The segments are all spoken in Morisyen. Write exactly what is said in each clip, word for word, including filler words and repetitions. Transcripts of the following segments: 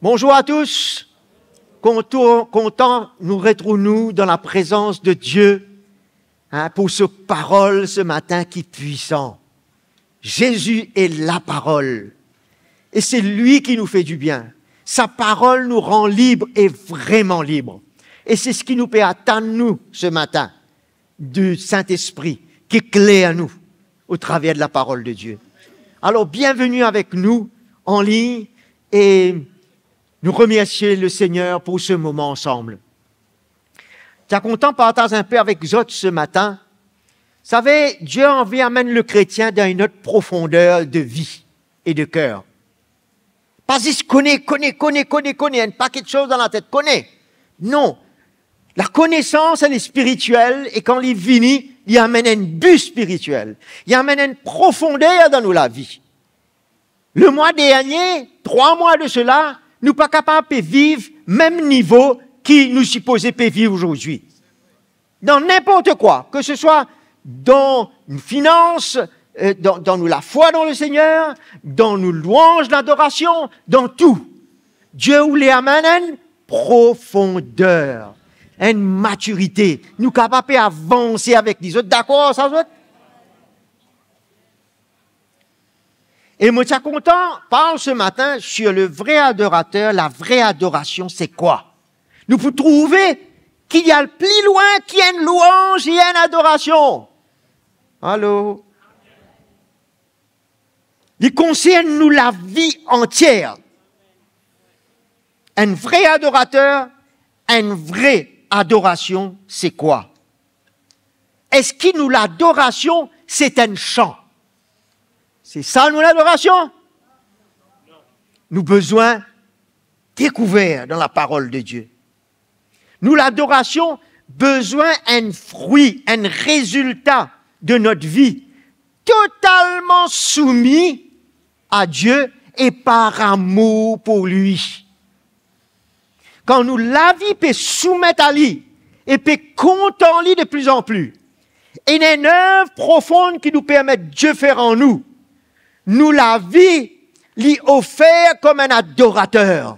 Bonjour à tous. Kontan, kontan nou retrouv nou dan laprezans de Dieu, hein, pour sa parol se matin ki pwisan. Jésus est la parole. Et c'est lui qui nous fait du bien. Sa parol nou rann lib e vreman lib. E se seki nou pe atann nou se matin. Du Saint-Esprit qui éclaire nous au travers de la parole de Dieu. Alors, bienvenue avec nous en ligne et nous remercions le Seigneur pour ce moment ensemble. Ti a kontan partaz inpe avek zot se matin. Save, Dieu a anvi amenn le kretien dan enn lot profonder de vi e de ker. Pa zis kone, kone, kone, kone, kone, enn pake soz dan latet, kone. Non. Lakonesans, elle est spirituelle, e kan li vini, li amenn enn bi spirituel. Li amenn enn profonder dan nou lavi. Le mwa dernie, trwa mwa de sela, nou pa kapav pe viv mem nivo ki nou sipoze pe viv azordi. Dan ninport kwa, ke se swa dan finans, euh, dan, dan nou lafwa dan le Seigneur, dan nou lwanz, ladorasion, dan tou. Dieu oule amenn enn profonder, enn matirite. Nou kapav pe avanse avek li. Zot dakor ar sa, zot? E mo ti a kontan parl se matin sur le vrai adorateur, la vraie adoration, c'est quoi? Nou pou trouve ki li al pli lwin ki enn lwanz e enn adorasion. Alo? Li konsern nou lavi antier. Enn vre adorater, enn vre adorasion, se kwa? Eski nou ladorasion, se enn san? Se sa nou ladorasion? Nou bizin dekouver dan laparol de Die. Nou ladorasion bizin enn frwi, enn rezilta de not vi, totalman soumi a Die e par amour pour lui. Kan nou lavi pe soumet a li e pe kontan li de pli an pli, ena enn nerv profon ki nou permet Die fer an nou. Nou lavi li ofer kom enn adorater.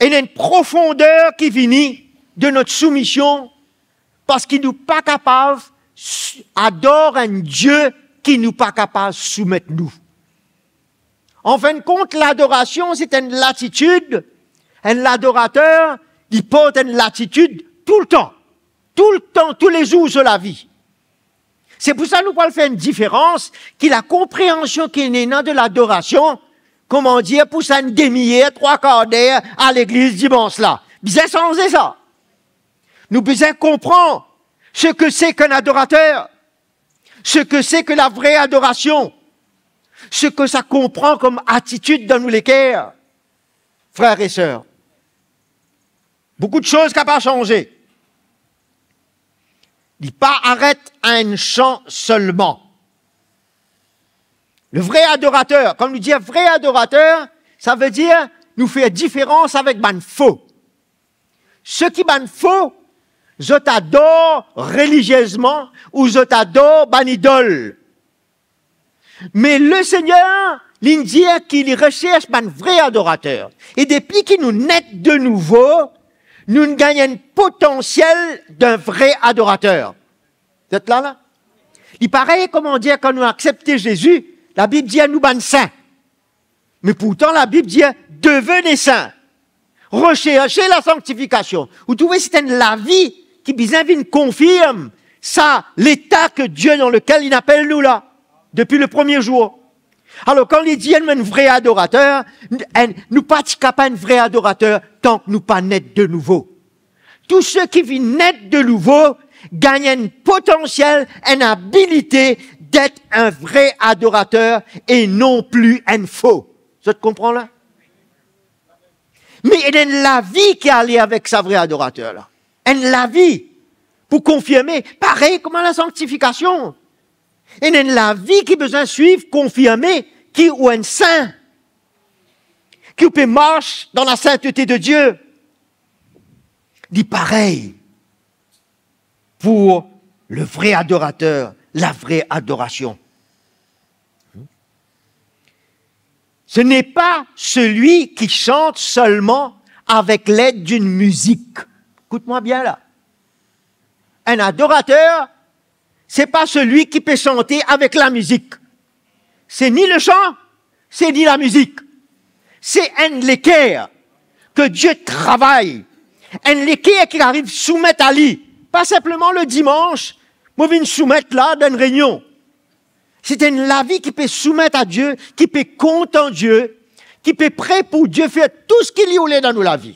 Ena enn profonder ki vini de not soumision, parski nou pa kapav s-, ador enn Die ki nou pa kapav soumet nou. An fin de kont, ladorasion, se enn latitid. Enn ladorater, li port enn latitid toultan, toultan, toulezour so lavi. Se pou sa nou pou al fer enn diferans, ki lakonpreansion ki nou ena de ladorasion, kouma dir, pou sa enn demi-er, trwa kar der a legliz dimans la. Bizin sanze sa. Nou bizin konpran seki se ki enn adorater, seki se ki la vre adorasion, seki sa konpran kom atitid dan nou leker. Frer e ser, boukou de soz kapav sanze. Li pa aret a enn san selman. Le vre adorater, kan nou dir vre adorater, savedir nou fer diferans avek bann fo. Seki bann fo, zot ador reliziezman ou zot ador bann idol. Me Lesegner, li dir ki li resers bann vre adorater. E depi ki nou net de nouvo, nou gagn enn potansiel d'enn vre adorater. Zot la, la? Li parey, kouma dir, kan nou aksepte Zezi, Labib dir nou bann sin. Me pourtan, Labib dir, devenez saints. Recherchez la sanctification. Ou trouve, se enn lavi ki bizin vinn konfirm sa leta ki Die, dan lekel li apel nou la, depi le premie zour. Alor, kan li dir nou enn vre adorater, enn, nou pa ti kapav enn vre adorater tank nou pa net de nouvo. Tou seki vinn net de nouvo gagn enn potansiel, enn abilite d'être un vrai adorateur et non plus enn fo. Zot konpran la? Me ena enn lavi ki ale avek sa vre adorater la. Enn lavi pou konfirme, parey kouma lasanktifikasion. Ena enn lavi ki bizin swiv, konfirme ki ou enn sin, ki ou pe mars dan lasintete de Die. Li parey pou le vre adorater, la vre adorasion. Ce n'est pas celui qui chante seulement avec l'aide d'une musique. Écoute-moi bien là. Un adorateur, c'est pas celui qui peut chanter avec la musique. Se ni le chant, se ni lamizik. Se enn leker ki Bondie travay. Enn leker ki ariv soumet a li. Pa sinpleman le dimans, mo vinn soumet la dan enn reynion. Se enn lavi ki pe soumet a Bondie, ki pe kontan Bondie, ki pe pre pou Bondie fer tou seki li oule dan nou lavi.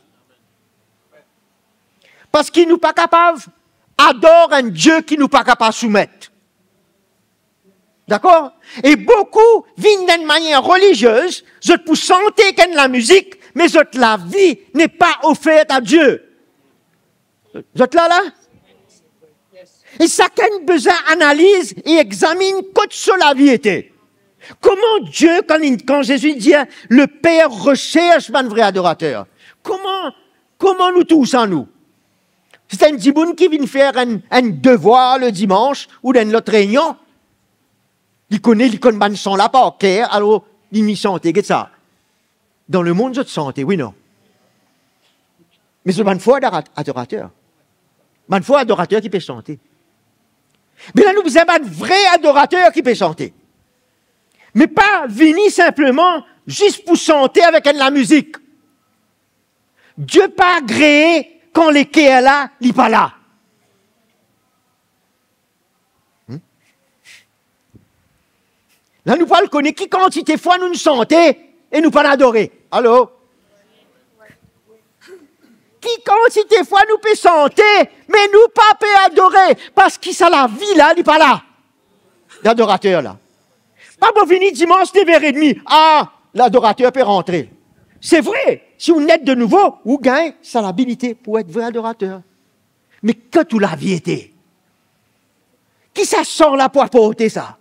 Parski nou pa kapav ador enn Bondie ki nou pa kapav soumet. Dakor? E boukou vinn dan enn manier reliziez, zot pou sante ek enn lamizik, me zot lavi n'est pas offerte à Dieu. Zot la, la? E sakenn bizin analiz e examinn kot so lavi ete. Kouma Bondie, kan li, kan Zezi dir, "Le Père recherche bann vrais adorateurs." Kouma, kouma nou trouv sa, nou? Se enn dimoun ki vinn fer enn, enn devwar le dimans ou dan enn lot reynion. Li kone, li konn bann san la par ker, alor li, li sante, get sa. Dan lemond, zot sante, wi, non? Me zot bann fo adora-, adorater. Bann fo adorater ki pe sante. Me la, nou bizin bann vre adorater ki pe sante. Me pa vini sinpleman zis pou sante avek enn lamizik. Bondie pa agree kan leker la, li pa la. Hmm? La, nou pou al kone ki kantite fwa nou sante e nou pa adore. Alo? Ki kantite fwa nou pe sante, me nou pa pe adore, parski sa lavi la, li pa la. Ladorater la. Pa pou vini dimans nev er edmi, ah, ladorater pe rantre. Se vre, si ou net de nouvo, ou gagn sa labilite pou et vre adorater. Me kot ou lavi ete? Ki sa san la pou aporte sa?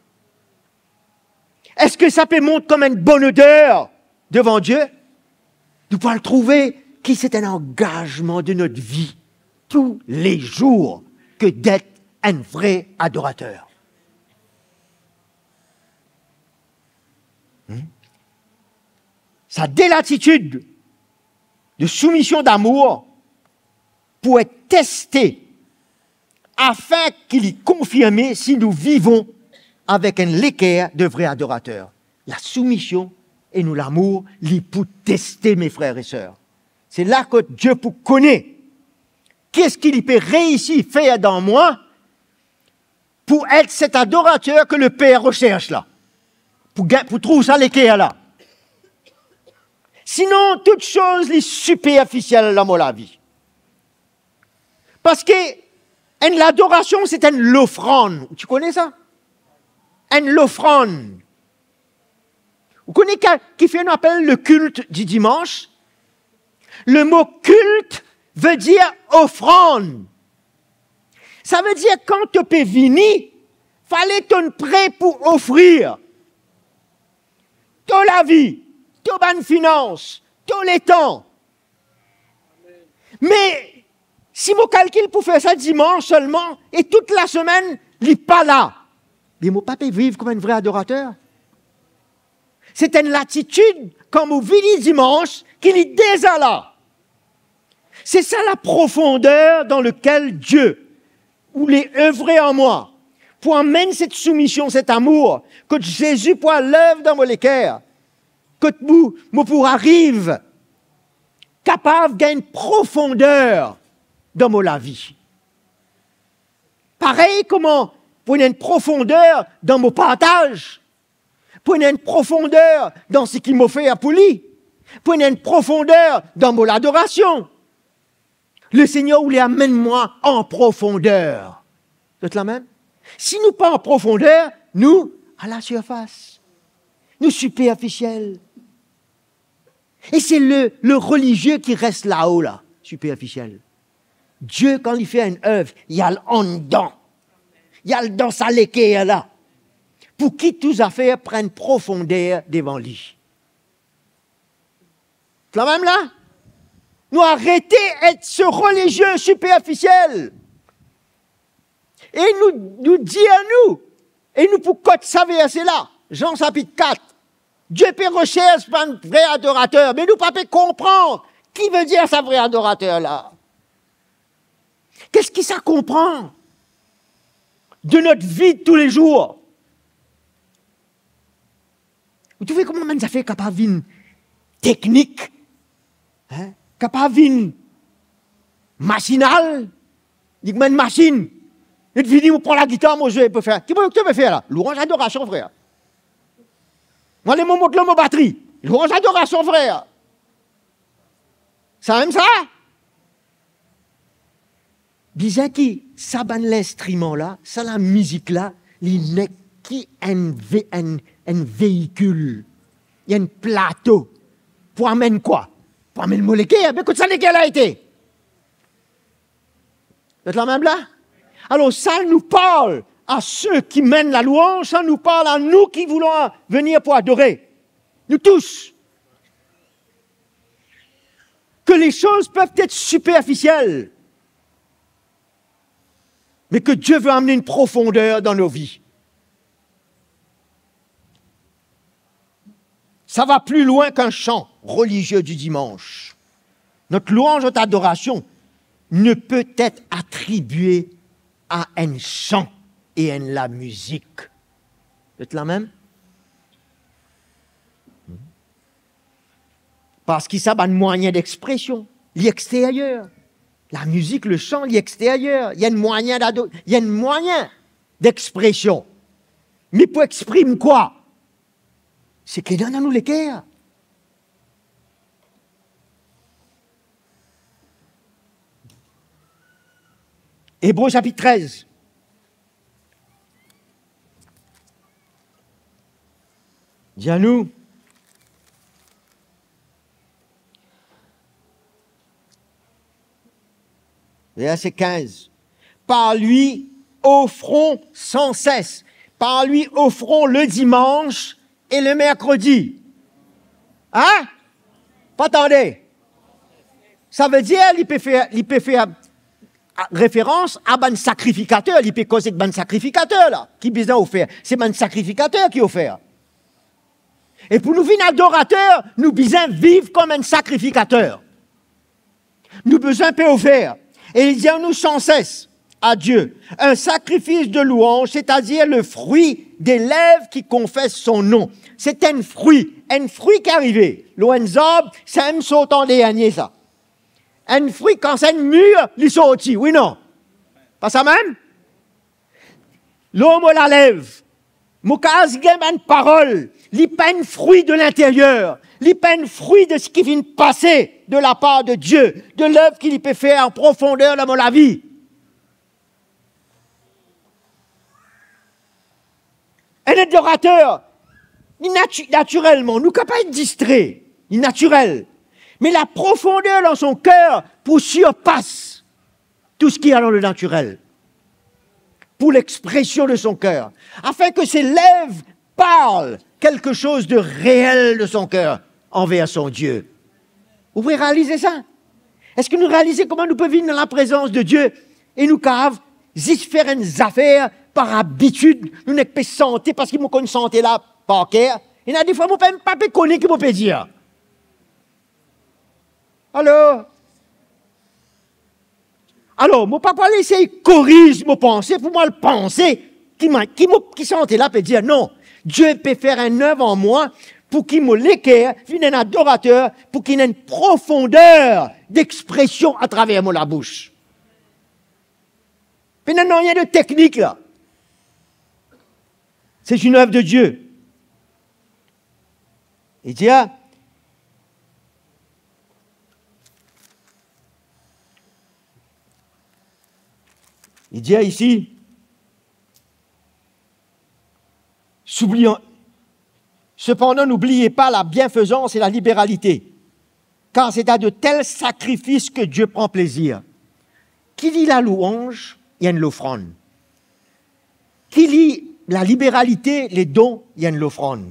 Eski sa pe mont kom enn bonn oder devan Bondie? Nou pou al trouve ki se enn angazman de not vi toulezour ke d'et enn vre adorater. Hmm? Sa de latitid de soumision damour pou et teste, afin ki li konfirme si nou vivon avek enn leker de vre adorater. Lasoumision e nou lamour, li pou teste, me frer e ser. Se la kot Bondie pou kone ki eski li pe reisi fer dan mwa, pou et set adorater ke le Per resers la, pou gagn, pou trouv sa leker la. Sinon, tou soz li siperfisiel dan mo lavi. Parski enn ladorasion, se enn lofrann. Ou ti kone sa? Enn lofrann. Ou kone ki, kifer nou apel le kilt di dimans? Le mo kilt ve dir ofrann. Sa ve dir, kan to pe vini, fale tonn pre pou ofrir to lavi, to bann finans, to letan. Me si mo kalkil pou fer sa dimans selman, e tou lasemenn, li pa la, me mo pa pe viv kouma enn vre adorater. Se enn latitid, kan mo vini dimans, ki li deza la. Se sa laprofonder dan lekel Bondie oule evre an mwa, pou amenn set soumision, set amour, kot Zezi pou al lev dan mo leker, kot mo, mo pou ariv kapav gagn profonder dan mo lavi. Parey kouma pou ena enn profonder dan mo partaz, pou ena enn profonder dan seki mo fer pou li, pou ena enn profonder dan mo ladorasion. Lesegner oule amenn mwa an profonder. Zot la mem? Si nou pa an profonder, nou a lasirfas. Nou siperfisiel. E se le, le relizie ki res lao la, siperfisiel. Bondie, kan li fer enn ev, li al anndan. Li al dan sa leker la. Pou ki tou zafer pran profonder devan li. Kanmem la, nou arete et se relizie siperfisiel. E nou, nou dir nou, e nou pou kot sa verse la, Zan sapit kat. Dieu pe resers bann vre adorater, me nou pa pe konpran ki vedir sa vre adorater la. Qu'est-ce que ça comprend de notre vie de tous les jours? Ou trouve kouma bann zafer kapav vinn teknik, hein? Kapav vinn masinal, li kouma enn masinn. Li vini, mo pran lagitar, mo zwe, mo fer. Ki mo, ki mo fer la? Louanz, adorasion, frer. Mo ale, mo mont lor mo batri. Louanz, adorasion, frer. Samem sa? Bizin ki sa bann linstriman la, sa lamizik la, li nek ki enn ve-, enn, enn veikil, enn plato. Pou amenn kwa? Pou amenn mo leker. Me kot sa leker la ete? Zot la mem la? Alor, sa nou parl a se ki menn lalouanz, sa nou parl a nou ki voulon venir pou adore. Nou tous. Que les choses peuvent être superficielles, mais que Dieu veut amener une profondeur dans nos vies. Ça va plus loin qu'un chant religieux du dimanche. Notre louange, notre adoration ne peut être attribuée à un chant et à la musique. Zot la mem? Parski sa bann mwayin dexpresion, li exteryer. Lamizik, le san, li exteryer. Li enn mwayin dado-, li enn mwayin dexpresion. Me pou exprim kwa? Seki ena dan nou leker. Ebre sapit trez. Dir anou, verse kinz, par lui offrons sans cesse, par lui offrons le dimanche et le mercredi. Hein? Pa tande. Savedir li pe fer, li pe fer, a, referans a bann sakrifikater, li pe koz ek bann sakrifikater la, ki bizin ofer. Se bann sakrifikater ki ofer. E pou nou vinn adorater, nou bizin viv kom enn sakrifikater. Nou bizin pe ofer. E li dir nou sans cesse à Dieu un sacrifice de louange, c'est-à-dire le fruit des lèvres qui confessent son nom. Se enn fri, enn fri ki arive lor enn zarb, samem sort an dernie sa. Enn fri, kan sa enn mir, li sorti, wi non? Pa samem? Lor mo lalev, mo kapav gagn bann parol, li pa enn fri de linteryer, li pa enn fri de seki finn pase de lapar de Die, de lev ki li pe fer an profonder dan mo lavi. Enn adorater, li nati-, natirelman, nou kapav distre, li natirel. Me la profonder dan son ker pou sirpas tou seki dan le natirel, pou lexpresion de son ker, afin que ses lèvres parlent quelque chose de réel de son cœur envers son Dieu. Ou pe realize sa? Eski nou realize kouma nou pe vinn dan laprezans de Die e nou kapav zis fer enn zafer par abitid, nou nek pe sante parski mo konn sante la par ker, ena defwa mo pa, pa pe kone ki mo pe dir. Alor, alor, mo pa pou al esey koriz mo panse, pou mo al panse ki ma-, ki mo, ki sante la pe dir. Non, Die pe fer enn nev an mwa pou ki mo leker vinn enn adorater, pou ki ena enn profonder dexpresion atraver mo labous. Pena nanye de teknik la. C'est une œuvre de Dieu. Li dir, li dir isi, s'oubliant, cependant, n'oubliez pas la bienfaisance et la libéralité, car c'est à de tels sacrifices que Dieu prend plaisir. Ki li lalouanz, li enn lofrann. Ki li laliberalite, le don, li enn lofrann.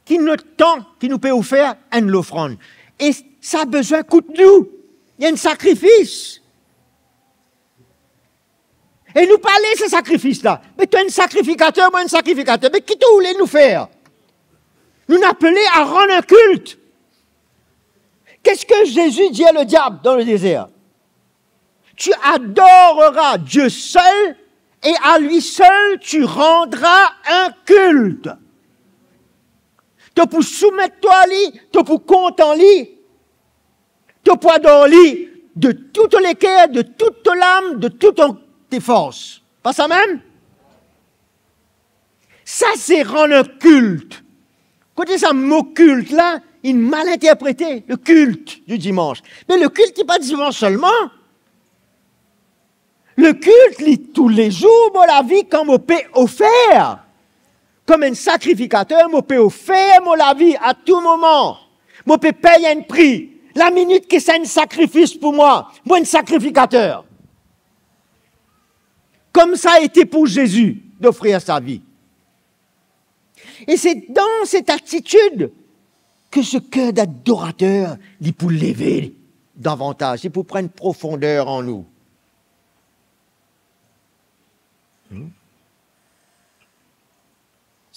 Ki not tan ki nou pe ofer, enn lofrann. E sa bizin kout nou, li enn sakrifis. E nou pa le sa sakrifis la. Me to enn sakrifikater, mwa enn sakrifikater. Me ki to oule nou fer? Nous apelés à rendre un culte. Qu'est-ce que Jésus dit à le diable dans le désert ? Tu adoreras Dieu seul et à lui seul tu rendras un culte. To pou soumet twa li, to pou kontan li, to pou ador li de tout to leker, de tout to lam, de tout to, to fors. Pa sa mem? Sa se rann enn kilt. Kote sa mo kilt la, inn mal interprete, le culte du dimanche. Me le kilt, li pa dimans selman. Le kilt, li toulezour mo lavi kan mo pe ofer. Kouma enn sakrifikater, mo pe ofer mo lavi a tou moman. Mo pe pey enn pri. Laminit ki sa enn sakrifis pou mwa, mo enn sakrifikater. Comme ça a été pour Jésus d'offrir sa vie. Et c'est dans cette attitude que ce cœur d'adorateur, li pou leve davantaz, li pou pran profonder an nou. Hmm?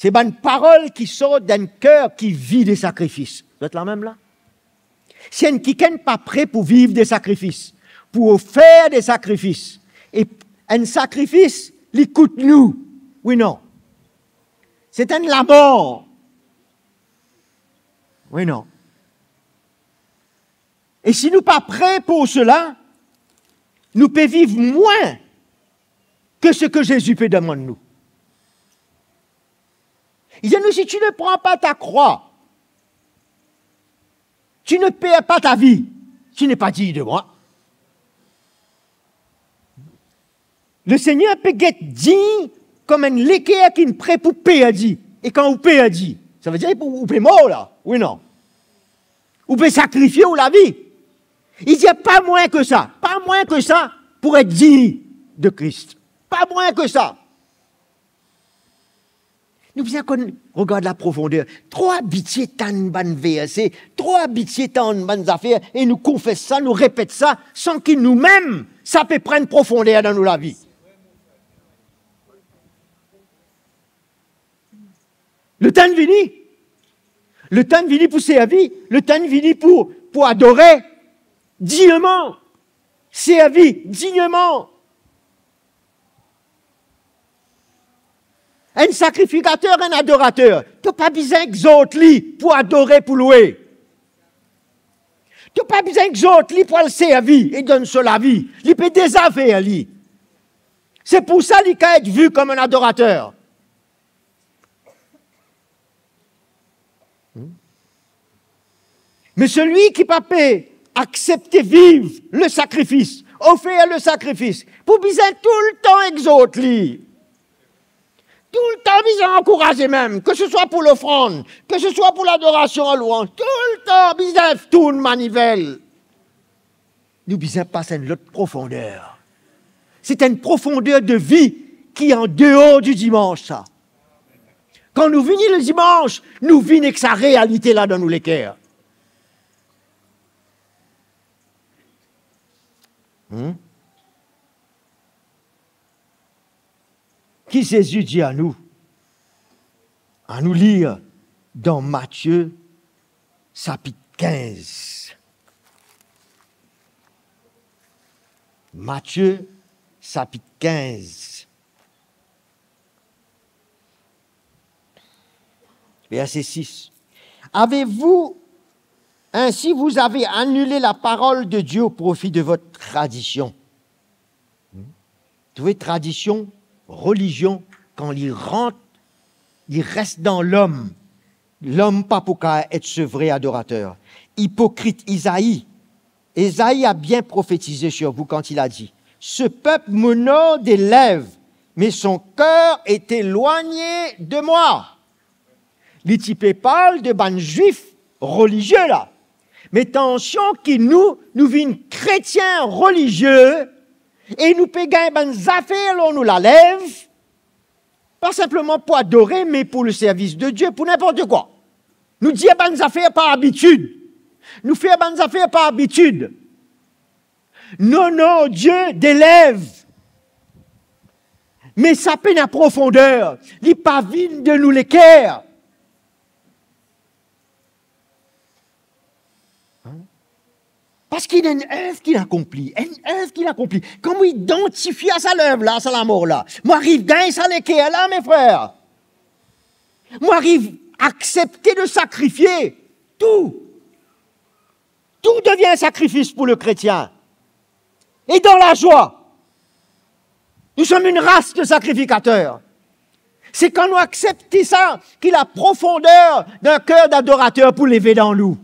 Se bann parol ki sort dan enn ker ki vi de sakrifis. Zot la mem la? Si enn kikenn pa pre pou viv de sakrifis, pou ofer de sakrifis, e enn sakrifis, li kout lou. Wi, non? Se enn lamor. Wi, non? E si nou pa pre pou sela, nou pe viv mwin ke seki Zezi pe demann nou. Il dit à nous, si tu ne prends pas ta croix, tu ne perds pas ta vie, tu n'es pas digne de moi. Lesegner pe get dign kouma enn leker ki pre pou perdi. E kan ou perdi, savedir ou, ou pe mor la, wi non? Ou pe sakrifie ou lavi. Li dir, pa mwin ke sa, pa mwin ke sa pou et dign de Kris. Pa mwin ke sa. Nou bizin konn regard laprofonder. Tro abitie tann bann verse, tro abitie tann bann zafer, e nou konfes sa, nou repet sa, san ki noumem, sa pe pran profonder dan nou lavi. Letan vini. Letan vini pou servi, letan vini pou, pou adore digneman. Servi digneman. Enn sakrifikater, enn adorater, to pa bizin exort li pou adore, pou lwe. To pa bizin exort li pou al servi e donn so lavi. Li pe deza fer li. Se pou sa li kav et vi kouma enn adorater. Hmm? Me selwi ki pa pe aksepte viv le sakrifis, ofer le sakrifis, pou bizin toultan exort li. Toultan bizin ankouraze mem, ke se swa pou lofrann, ke se swa pou ladorasion, louanz, toultan bizin tourn manivel. Nou bizin pas enn lot profonder. Se enn profonder de vi ki an deor di dimans sa. Kan nou vini le dimans, nou vinn ek sa realite la dan nou leker. Hmm? Ki Zezi dir a nou? Anou lir dan Matie sapit kinz. Matie sapit kinz. Verse sis. Avez-vous, ainsi vous avez annulé la parole de Dieu au profit de votre tradition. Hmm? Trouve tradision, relizion, kan li rant, li res dan lom, lom pa pou kav et so vre adorater. Ipokrit Izai, Esaïe a bien prophétisé sur vous quand il a dit, ce peuple m'honore des lèvres, mais son cœur est éloigné de moi. Li ti pe parl de bann Zwif relizie la. Me tansion ki nou, nou vinn kretien relizie e nou pe gagn bann zafer lor nou lalev, pa sinpleman pou adore, me pou le service de Dieu, pou ninport kwa. Nou dir bann zafer par abitid. Nou fer bann zafer par abitid. Non, non, Dieu des lèvres. Me sa pena profonder, li pa vinn de nou leker. Parski ena enn erv ki li akonpli, enn erv ki li akonpli. Kan mo idantifie a sa lerv la, sa lamor la, mo ariv gagn sa leker la, me frer. Mo ariv aksepte de sakrifie tou. Tout devient un sacrifice pour le chrétien. Et dans la joie. Nous sommes une race de sacrificateurs. Se kan nou aksepte sa ki laprofonder d'un cœur d'adorateur pou leve dan nou.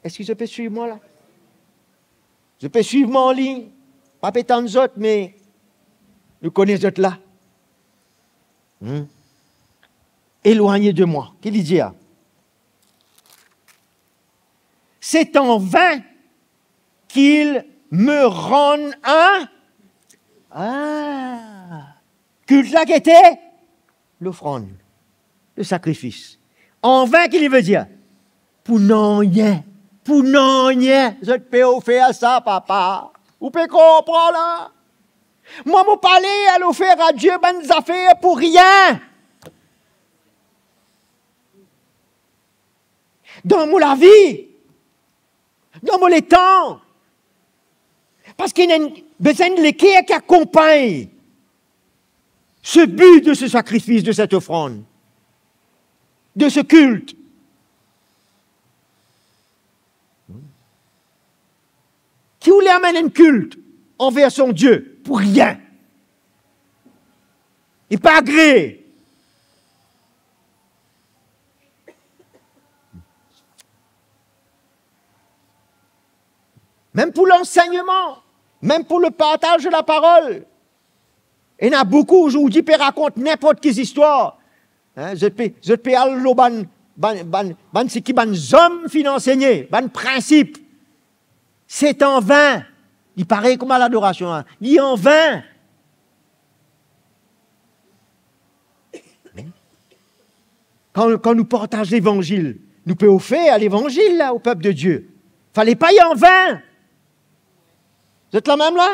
Eski zot pe swiv mwa la? Zot pe swiv mwa anlign? Pa pe tann zot, me nou kone zot la. Hmm? Éloignez de moi. Ki li dir? C'est en vain qu'ils me rendent un... Ah! Kilt la gete lofrann, le sakrifis. Anvin ki li ve dir? Pou nanye, pou nanye zot pe ofer sa, Papa. Ou pe konpran la? Mwa, mo pa'le al ofer a Die bann zafer pou rien. Dan mo lavi, dan mo letan. Parski ena enn, bizin enn leker ki akonpagn ce but de ce sacrifice, de cette offrande, de ce culte. Ki oule amenn enn kilt anver son Die pou rien. Li pa agree. Mem pou lansegneman, mem pou le partaz de laparol. Ena boukou ozordi pe rakont ninport ki zistwar. Hein, zot pe, zot pe al lor bann, bann, bann, bann seki bann zom finn ansegne, bann prinsip. Se anvin. Li parey kouma ladorasion, hein. Li anvin. Kan, kan nou partaz levanzil, nou pe ofer levanzil la o pep de Die. Fale pa li anvin. Zot la mem la?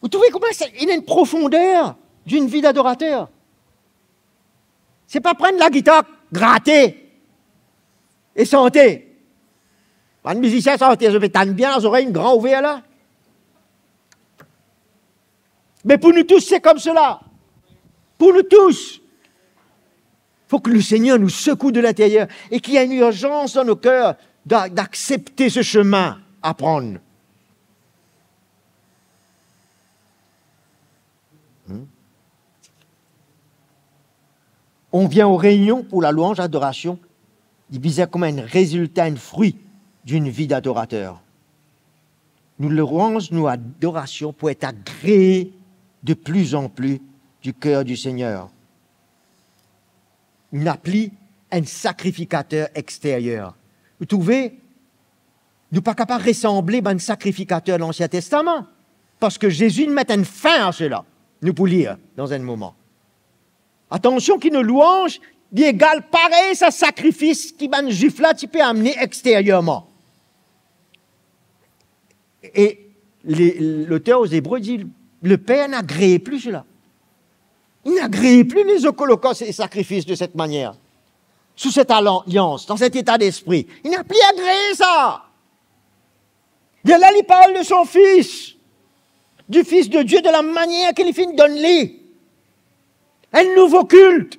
Ou trouve kouma sa, ena enn profonder d'une vie d'adorateur. Se pa pran lagitar, grate e sante. Bann mizisien sante, zot pe tann bien, zorey inn gran ouver la. Me pou nou tous, se koumsa. Pou nou tous, fok Lesegner nou sekou de linteryer e ki ena enn irzans dan nou ker d'a-, d'aksepte se semin a pran. Hmm? On vient aux réunions pour la louange, adoration, li bizin kouma enn rezilta, enn fri d'une vie d'adorateur. Nou louanz, nou adorasion pou et agree de plus en plus du cœur du Seigneur. Nou napa pli enn sakrifikater exteryer. Ou trouve, nou pa kapav resanble bann sakrifikater Lansien Testaman, parski Zezi inn met enn fin a sela. Nou pou lir dan enn moman. Atansion ki nou louanz, li egal parey sa sakrifis ki bann Zwif la ti pe amne exteryerman. E le, loter o Zebre dir, Leper n'agree pli sela. Li n'agree pli les holocaustes et sacrifices de cette manière, sous cette alliance, dans cet état d'esprit. Li napa pli agree sa. Lerla li parl de son Fis, du Fils de Dieu, de la manière ki li finn donn li. Enn nouvo kilt.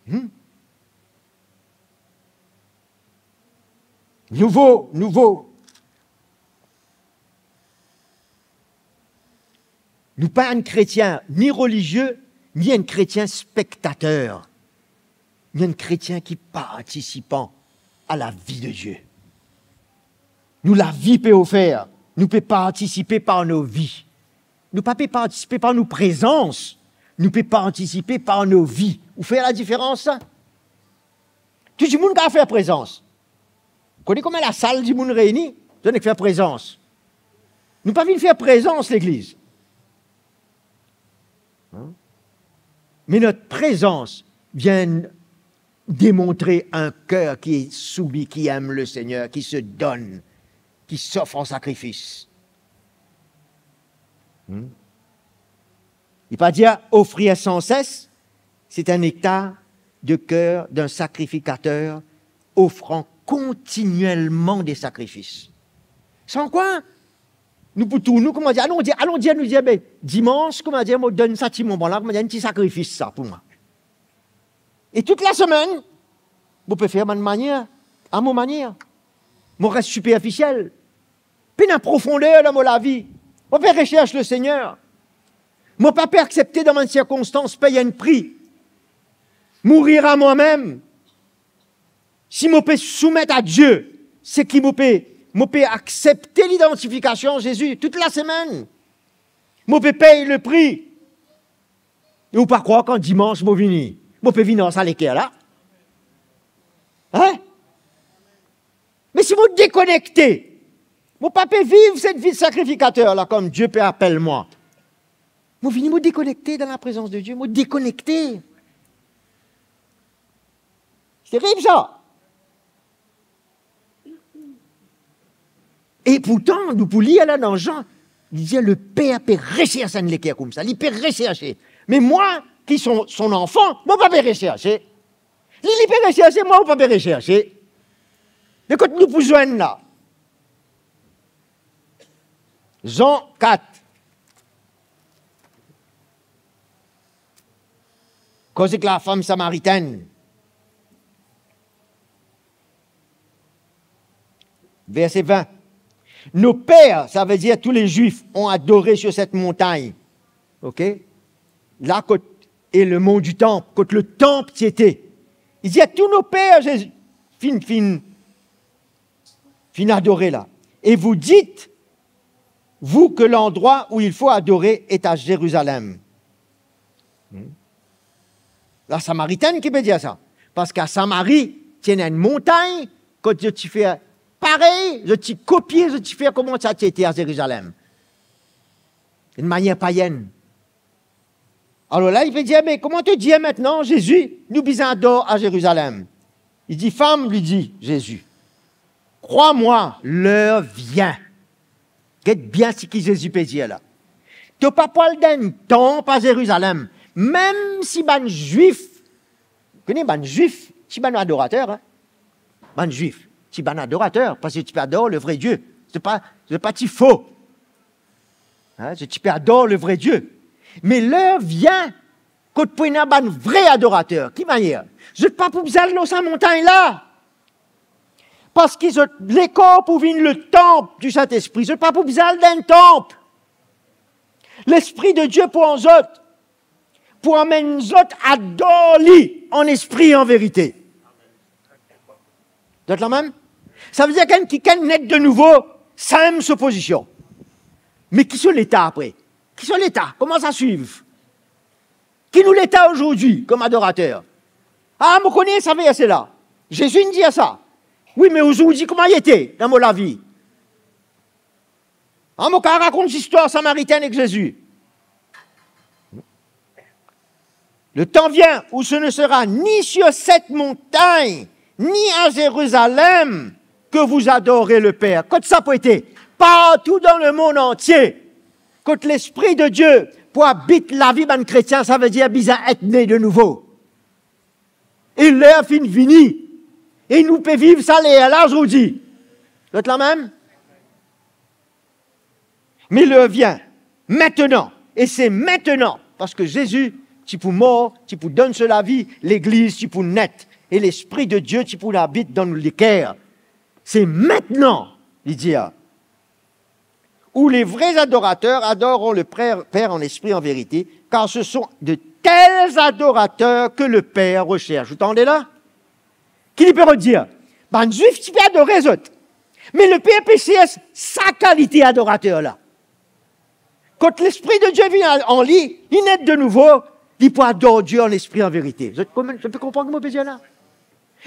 Hmm? Nouvo, nouvo. Nou pa enn kretien ni relizie, ni enn kretien spektater. Nou enn kretien ki partisipan a lavi de Die. Nou lavi pe ofer, nou pe partisipe par nou vi. Nou pa pe partisipe par nou prezans, nou pe partisipe par nou vi. Ou fer ladiferans sa? Tou dimoun kapav fer prezans. Kone kouma lasal dimoun reini, zot nek fer prezans. Nou pa vinn fer prezans legliz. Hein? Me nou prezans vinn demontre enn ker ki soumis, ki em Lesegner, ki se donn, ki sofr an sakrifis. Hmm? Li pa dir ofrir san ses, C'est un état de cœur d'un sacrificateur offrant continuellement des sacrifices. San kwa nou pou tourn nou, kouma dir, alon dir, alon dir, nou dir, be, dimans, kouma dir, mo donn sa ti moman la, kouma dir, enn ti sakrifis sa pou mwa. E tout lasemenn, mo pe fer bann manier, a mo manier. Mo res siperfisiel. Pena profonder dan mo lavi. Mo pe resers Lesegner. Mo pa pe aksepte dan bann sirkonstans pey enn pri. Mourir a mwa mem. Si mo pe soumet a Die, seki mo pe, mo pe aksepte lidantifikasion Zezi tout lasemenn. Mo pe pey lepri. E ou pa krwar kan dimans mo vini, mo pe vini ar sa leker la? Hein? Me si mo dekonekte, mo pa pe viv set vi de sakrifikater la kom Die pe apel mwa. Mo vini, mo dekonekte dan laprezans de Die, mo dekonekte. Se terib sa. E pourtan, nou pou lir la dan Zan, li dir, "Le Père pe rechercher enn leker koumsa, li pe rechercher. Me mwa ki son, son anfan, mo pa pe rechercher. Li, li pe rechercher, mwa, mo pa pe rechercher." Me kot nou pou zwenn la? Zan kat. Koz ek lafam Samaritenn. Verset vingt. Nos pères, ça veut dire tous les Juifs, ont adoré sur cette montagne. Ok? La kot, et le mont du temple, kot le temple ti ete. Il dit à tous nos pères, Jésus, finn, finn, finn adore la. Et vous dites, vous, que l'endroit où il faut adorer est à Jérusalem. Hmm. La Samaritenn ki pe dir sa. Parski a Samari, ti ena enn montagn, kot zot ti fer parey, zot ti kopie, zot ti fer kouma sa ti ete a Zerizalem. Enn manier payenn. Alor la, li pe dir, "Me kouma to dir aster, Zezi, nou bizin ador a Zerizalem?" Li dir, "Fam," li dir Zezi, "crois-moi, l'heure vient." Get bien seki Zezi pe dir la. To pa pou al dan enn tanp a Zerizalem, mem si bann Zwif, kone bann Zwif, ti bann adorater, hein? Bann Zwif, ti bann adorater, parski ti pe ador le vre Die. Se pa, se pa ti fo. Hein, se ti pe ador le vre Die. Me ler vinn kot pou ena bann vre adorater. Ki manier? Zot pa pou bizin al lor sa montagn la. Parski zot lekor pou vinn le tanp di Sintespri. Zot pa pou bizin al dan enn tanp. Lespri de Die pou an zot, pou amenn zot ador li an espri e an verite. Zot la mem? Sa ve dir ki kikenn net de nouvo, sa mem so pozision. Me ki so leta apre? Ki so leta? Kouma sa swiv? Ki nou leta azordi kom adorater? Ah, mo kone sa verse la. Zezi inn dir sa. Wi, me azordi kouma li ete dan mo lavi? Ah, mo kapav rakont zistwar Samaritenn ek Zezi. Le temps vient où ce ne sera ni sur cette montagne, ni à Jérusalem que vous adorez le Père. Kot sa pou ete? Partou dan lemond antie. Kot Lespri de Die pou abit lavi bann kretien, sa ve dir bizin et ne de nouvo. E ler finn vini. E nou pe viv sa ler la azordi. Zot la mem? Mais l'heure vient, maintenant, et c'est maintenant, parski Zezi ti pou mor, ti pou donn so lavi, legliz ti pou net, e Lespri de Die ti pou abit dan nou leker. C'est maintenant, li dir, où les vrais adorateurs adoreront le Père, Père en esprit, en vérité, car ce sont de tels adorateurs que le Père recherche. Ou tande la? Ki li pe rod dir? Bann Zwif ti pe adore zot. Me Leper pe sers sa kalite adorater la. Kot Lespri de Die vinn an li, li net de nouvo, li pou ador Die an lespri, an verite. Zot konpran, zot pe konpran ki mo pe dir la?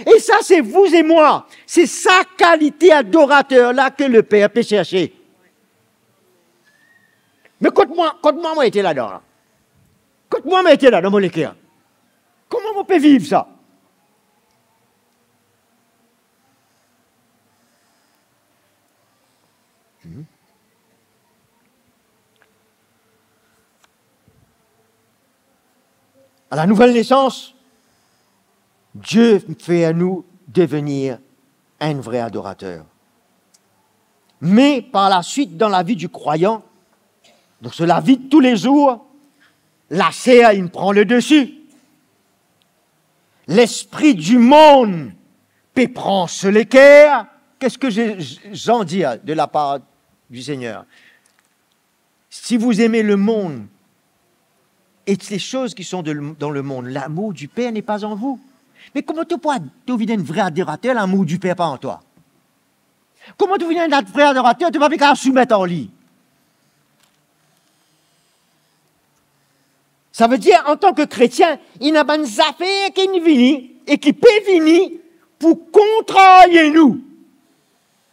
E sa, c'est vous et moi. Se sa kalite adorater la ke Leper pe serse. Me kot mwa, kot mwa, mo ete ladan la? Kot mwa, mo ete la dan mo leker? Kouma mo pe viv sa? Hmm. La nouvel nesans, Dieu fer nou devenir enn vre adorater. Me par la suite, dan lavi di krwayan, dan so lavi de toulezour, laser inn pran ledesi. Lespri dimond pe pran so leker. Qu'est-ce que je- Jean dit de la part du Seigneur? Si vous aimez le monde et les choses qui sont de- dans le monde, l'amour du Père n'est pas en vous. Me kouma to pou, to vinn enn vre adorater, lamour di Pè pa an twa? Kouma to vinn enn vre adorater, to pa pe kapav soumet ar li? Savedir, antan ki kretien, ena bann zafer ki vini e ki pe vini pou kontrarie nou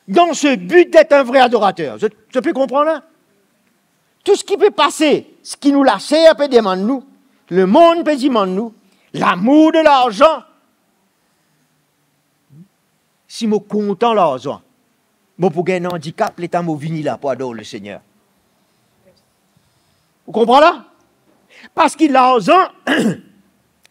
dan se bit d'être un vrai adorateur. Zot, zot pe konpran la? Tou seki pe pase, seki nou laser pe demann nou, lemond pe demann nou, lamour de larzan. Si mo kontan larzan, mo pou gagn andikap letan mo vini la pou ador Lesegner. Ou konpran la? Parski larzan,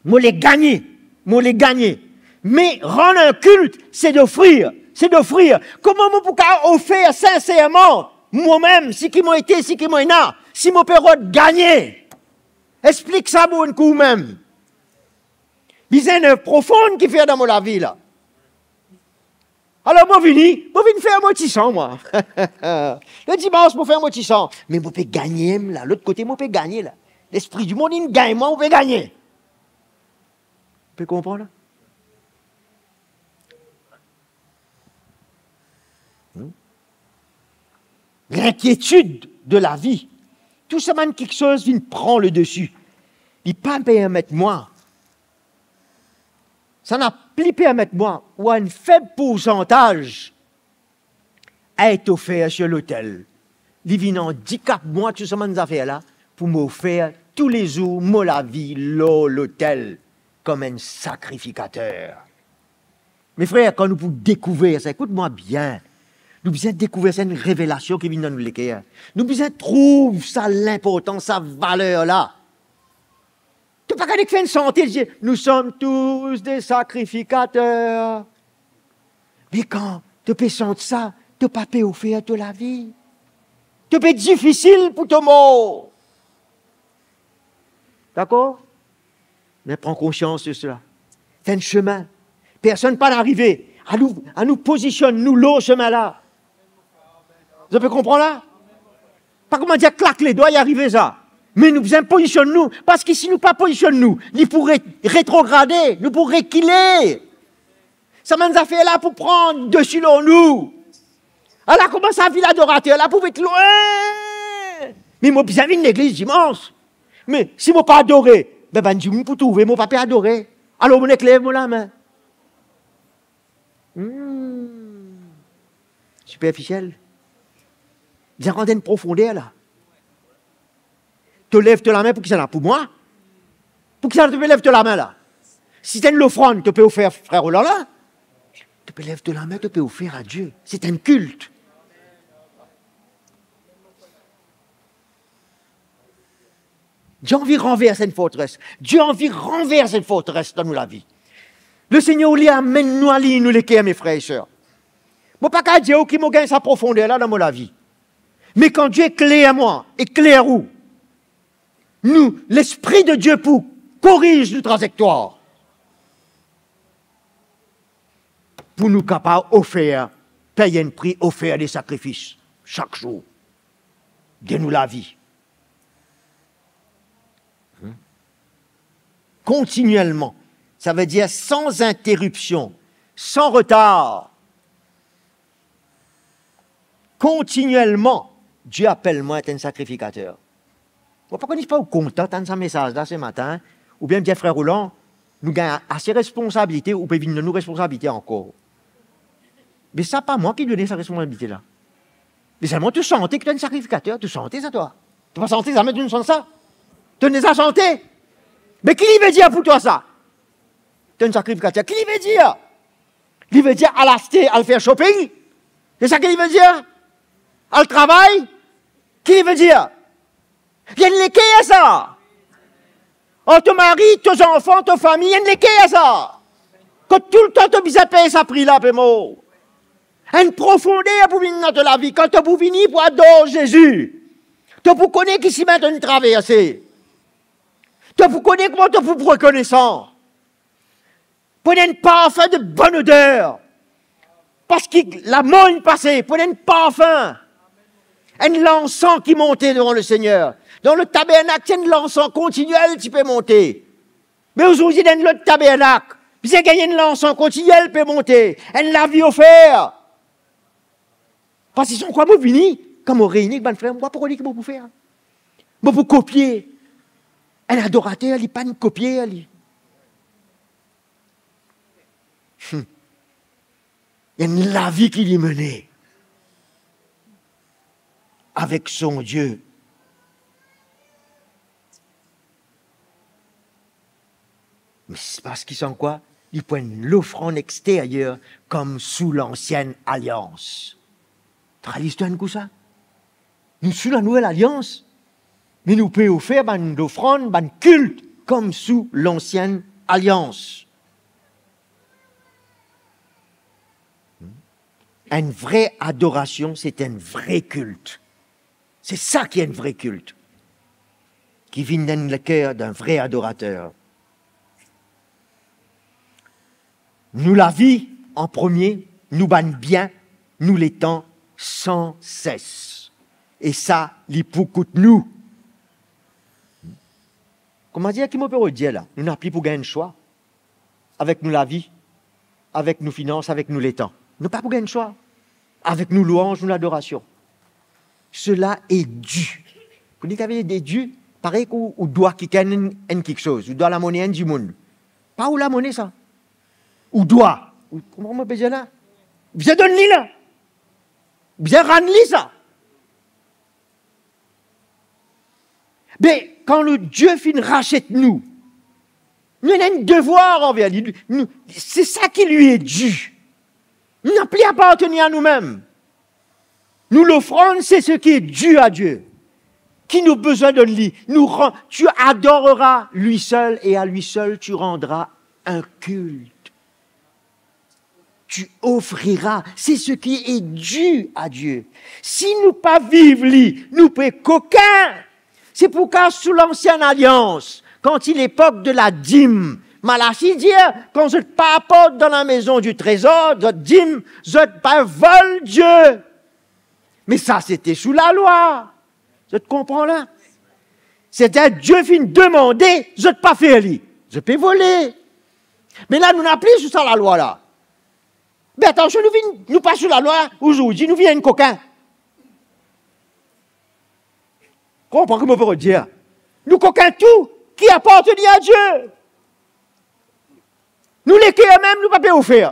mo le gagne, mo le gagne. Me rann enn kilt, se d'ofrir, se d'ofrir. Kouma mo pou kapav ofer sinserman momem, seki mo ete, seki mo ena, si mo pe rod gagne? Explik sa pou enn kout mem. Bizin enn profonn ki fer dan mo lavi la. Alor mo vini, mo vinn fer mo ti san, mwa. Ledimans, mo fer mo ti san. Me mo pe gagne la, lot kote mo pe gagne la. Lespri dimond inn gagn mwa, mo pe gagne. Ou pe konpran la? Hmm? Linkietid de lavi. Tou sa bann kiksoz vinn pran ledesi. Li pa permet mwa. Sa napa pli permet mwa, ou enn feb poursantaz, et ofer sir lotel. Li vinn andikap mwa tou sa bann zafer la, pou mo ofer toulezour mo lavi lor lotel kom enn sakrifikater. Me frer, kan nou pou dekouver sa, ekout mwa bien, nou bizin dekouver sa, enn revelasion ki vinn dan nou leker. Nou bizin trouv sa linportans, sa valer la. To pa kapav nek fer enn sante, dir, nous sommes tous des sacrificateurs. Me kan to pe sant sa, to pa pe ofer to lavi. To pe difisil pou to mor. Dakor? Me pran konsians de sela. Fer enn semin. Personn pa'nn arive. Anou, anou pozisionn nou lor semin la. Zot pe konpran la? Pa kouma dir klak ledwa, li arive sa. Me nou bizin pozisionn nou, parski si nou pa pozisionn nou, li pou re-, retrograde, nou pou rekile. Sa bann zafer la pou pran desi lor nou. Ala kouma sa vi ladorater la pou vet lwin. Me mo bizin vinn legliz dimans. Me si mo pa adore, be bann dimoun pou trouve mo pa pe adore. Alor mo nek lev mo lame. Hmm. Siperfisiel. Bizin rant dan profonder la. To lev to lame pou kisannla? Pou mwa? Pou kisannla to pe lev to lame la? Si ti enn lofrann to pe ofer frer Roland la, to pe lev to lame, to pe ofer a Die. Se enn kilt. Die anvi ranvers enn fortres. Die anvi ranvers enn fortres dan nou lavi. Lesegner, li amenn nou aliy nou leker, me frer e ser. Mo pa kapav dir ou ki mo gagn sa profonder la dan mo lavi. Me kan Die ekler mwa, ekler ou, nou, Lespri de Die pou koriz nou trazektwar. Pou nou kapav ofer, pey enn pri, ofer de sakrifis sak zour de nou lavi. Hmm? Kontinielman, savedir san interipsion, san retar. Kontinielman, Die apel mwa et enn sakrifikater. Mo pa kone si pa ou kontan tann sa mesaz la se matin, oubien dir, frer Roland, nou gagn ase responsabilite, ou pe vinn donn nou responsabilite ankor. Me sa pa mwa ki donn sa responsabilite la. Me selman to sante ki to enn sakrifikater, to sante sa twa. To pa sante zame, to inn sant sa. To inn deza sante. Me ki li ve dir pou twa sa? To enn sakrifikater. Ki li ve dir? Li ve dir al aste, al fer shopping? Se sa ki li ve dir? Al travay? Ki li ve dir? Li enn leker sa. Ar to mari, to zanfan, to fami, enn leker sa. Kot toultan to bizin pey sa pri la, pe mor. Enn profonder pou vinn dan to lavi, kan to pou vini pou ador Zezi. To pou kone ki simin to inn traverse. To pou kone kouma to pou rekonesan. Pou ena enn parfin de bonn oder. Parski lamor inn pase, pou ena enn parfin. Enn lansan ki monte devan Lesegner. Dan le tabernak, ti ena lansan kontinyel ti pe monte. Me azordi, dan lot tabernak, bizin gagn enn lansan kontinyel pe monte. Enn lavi ofer. Parski san kwa mo vini, kan mo reyini ek bann frer, mo pa pou kone ki mo pou fer. Mo pou kopie enn adorater, li pa'nn kopie li. Hmm. Enn lavi ki li mene avek son Die. Me se parski san kwa, li pou enn lofrann exteryer kom sou lansienn alians. Tradisyon kou sa. Nou sou la nouvel alians, me nou pe ofer bann lofrann, bann kilt, kom sou lansienn alians. Enn vre adorasion, se enn vre kilt. Se sa ki enn vre kilt, ki vinn dan leker dan vre adorater. Nou lavi an premie, nou bann bien, nou letan, san ses. E sa, li pou kout nou. Kouma dir, ki mo pe rod dir la? Nou napa pou gagn swa avek nou lavi, avek nou finans, avek nou letan. Nou pa pou gagn swa avek nou lwanz, nou ladorasion. Cela est dû. Kone ki savedir dû? Parey ki ou, ou dwa kikenn enn, enn kiksoz, ou dwa lamone enn dimoun. Pa ou lamone sa. Ou dwa. Ou, kouma mo pe dir la? Bizin donn li la. Bizin rann li sa. Be, kan nou Die finn rasiet nou, nou ena enn devwar anver li. Nou, se sa ki li est dû. Nou napa apartenir a noumem. Nou lofrann, se seki est dû à Dieu. Ki nou bizin donn li. Nou ran-, tu adoreras lui seul et à lui seul tu rendras un culte. Tu offriras, c'est ce qui est dû à Dieu. Si nou pa viv li, nou pe kokin. Se pou sa sou Lansienn Alians, kan ti lepok de ladim, Malaki dir, kan zot pa aport dan lamezon di trezor, zot dim, zot pe vol Die. Me sa, se ti sou lalwa. Zot konpran la? Setadir Die finn demande, zot pa fer li. Zot pe vole. Me la, nou napa sou sa lalwa la. Be atansion, nou vinn, nou pa sou lalwa, azordi nou vinn enn kokin. Konpran ki mo pe dir? Nou kokin tou ki apartenir a Die. Nou leker mem, nou pa pe ofer.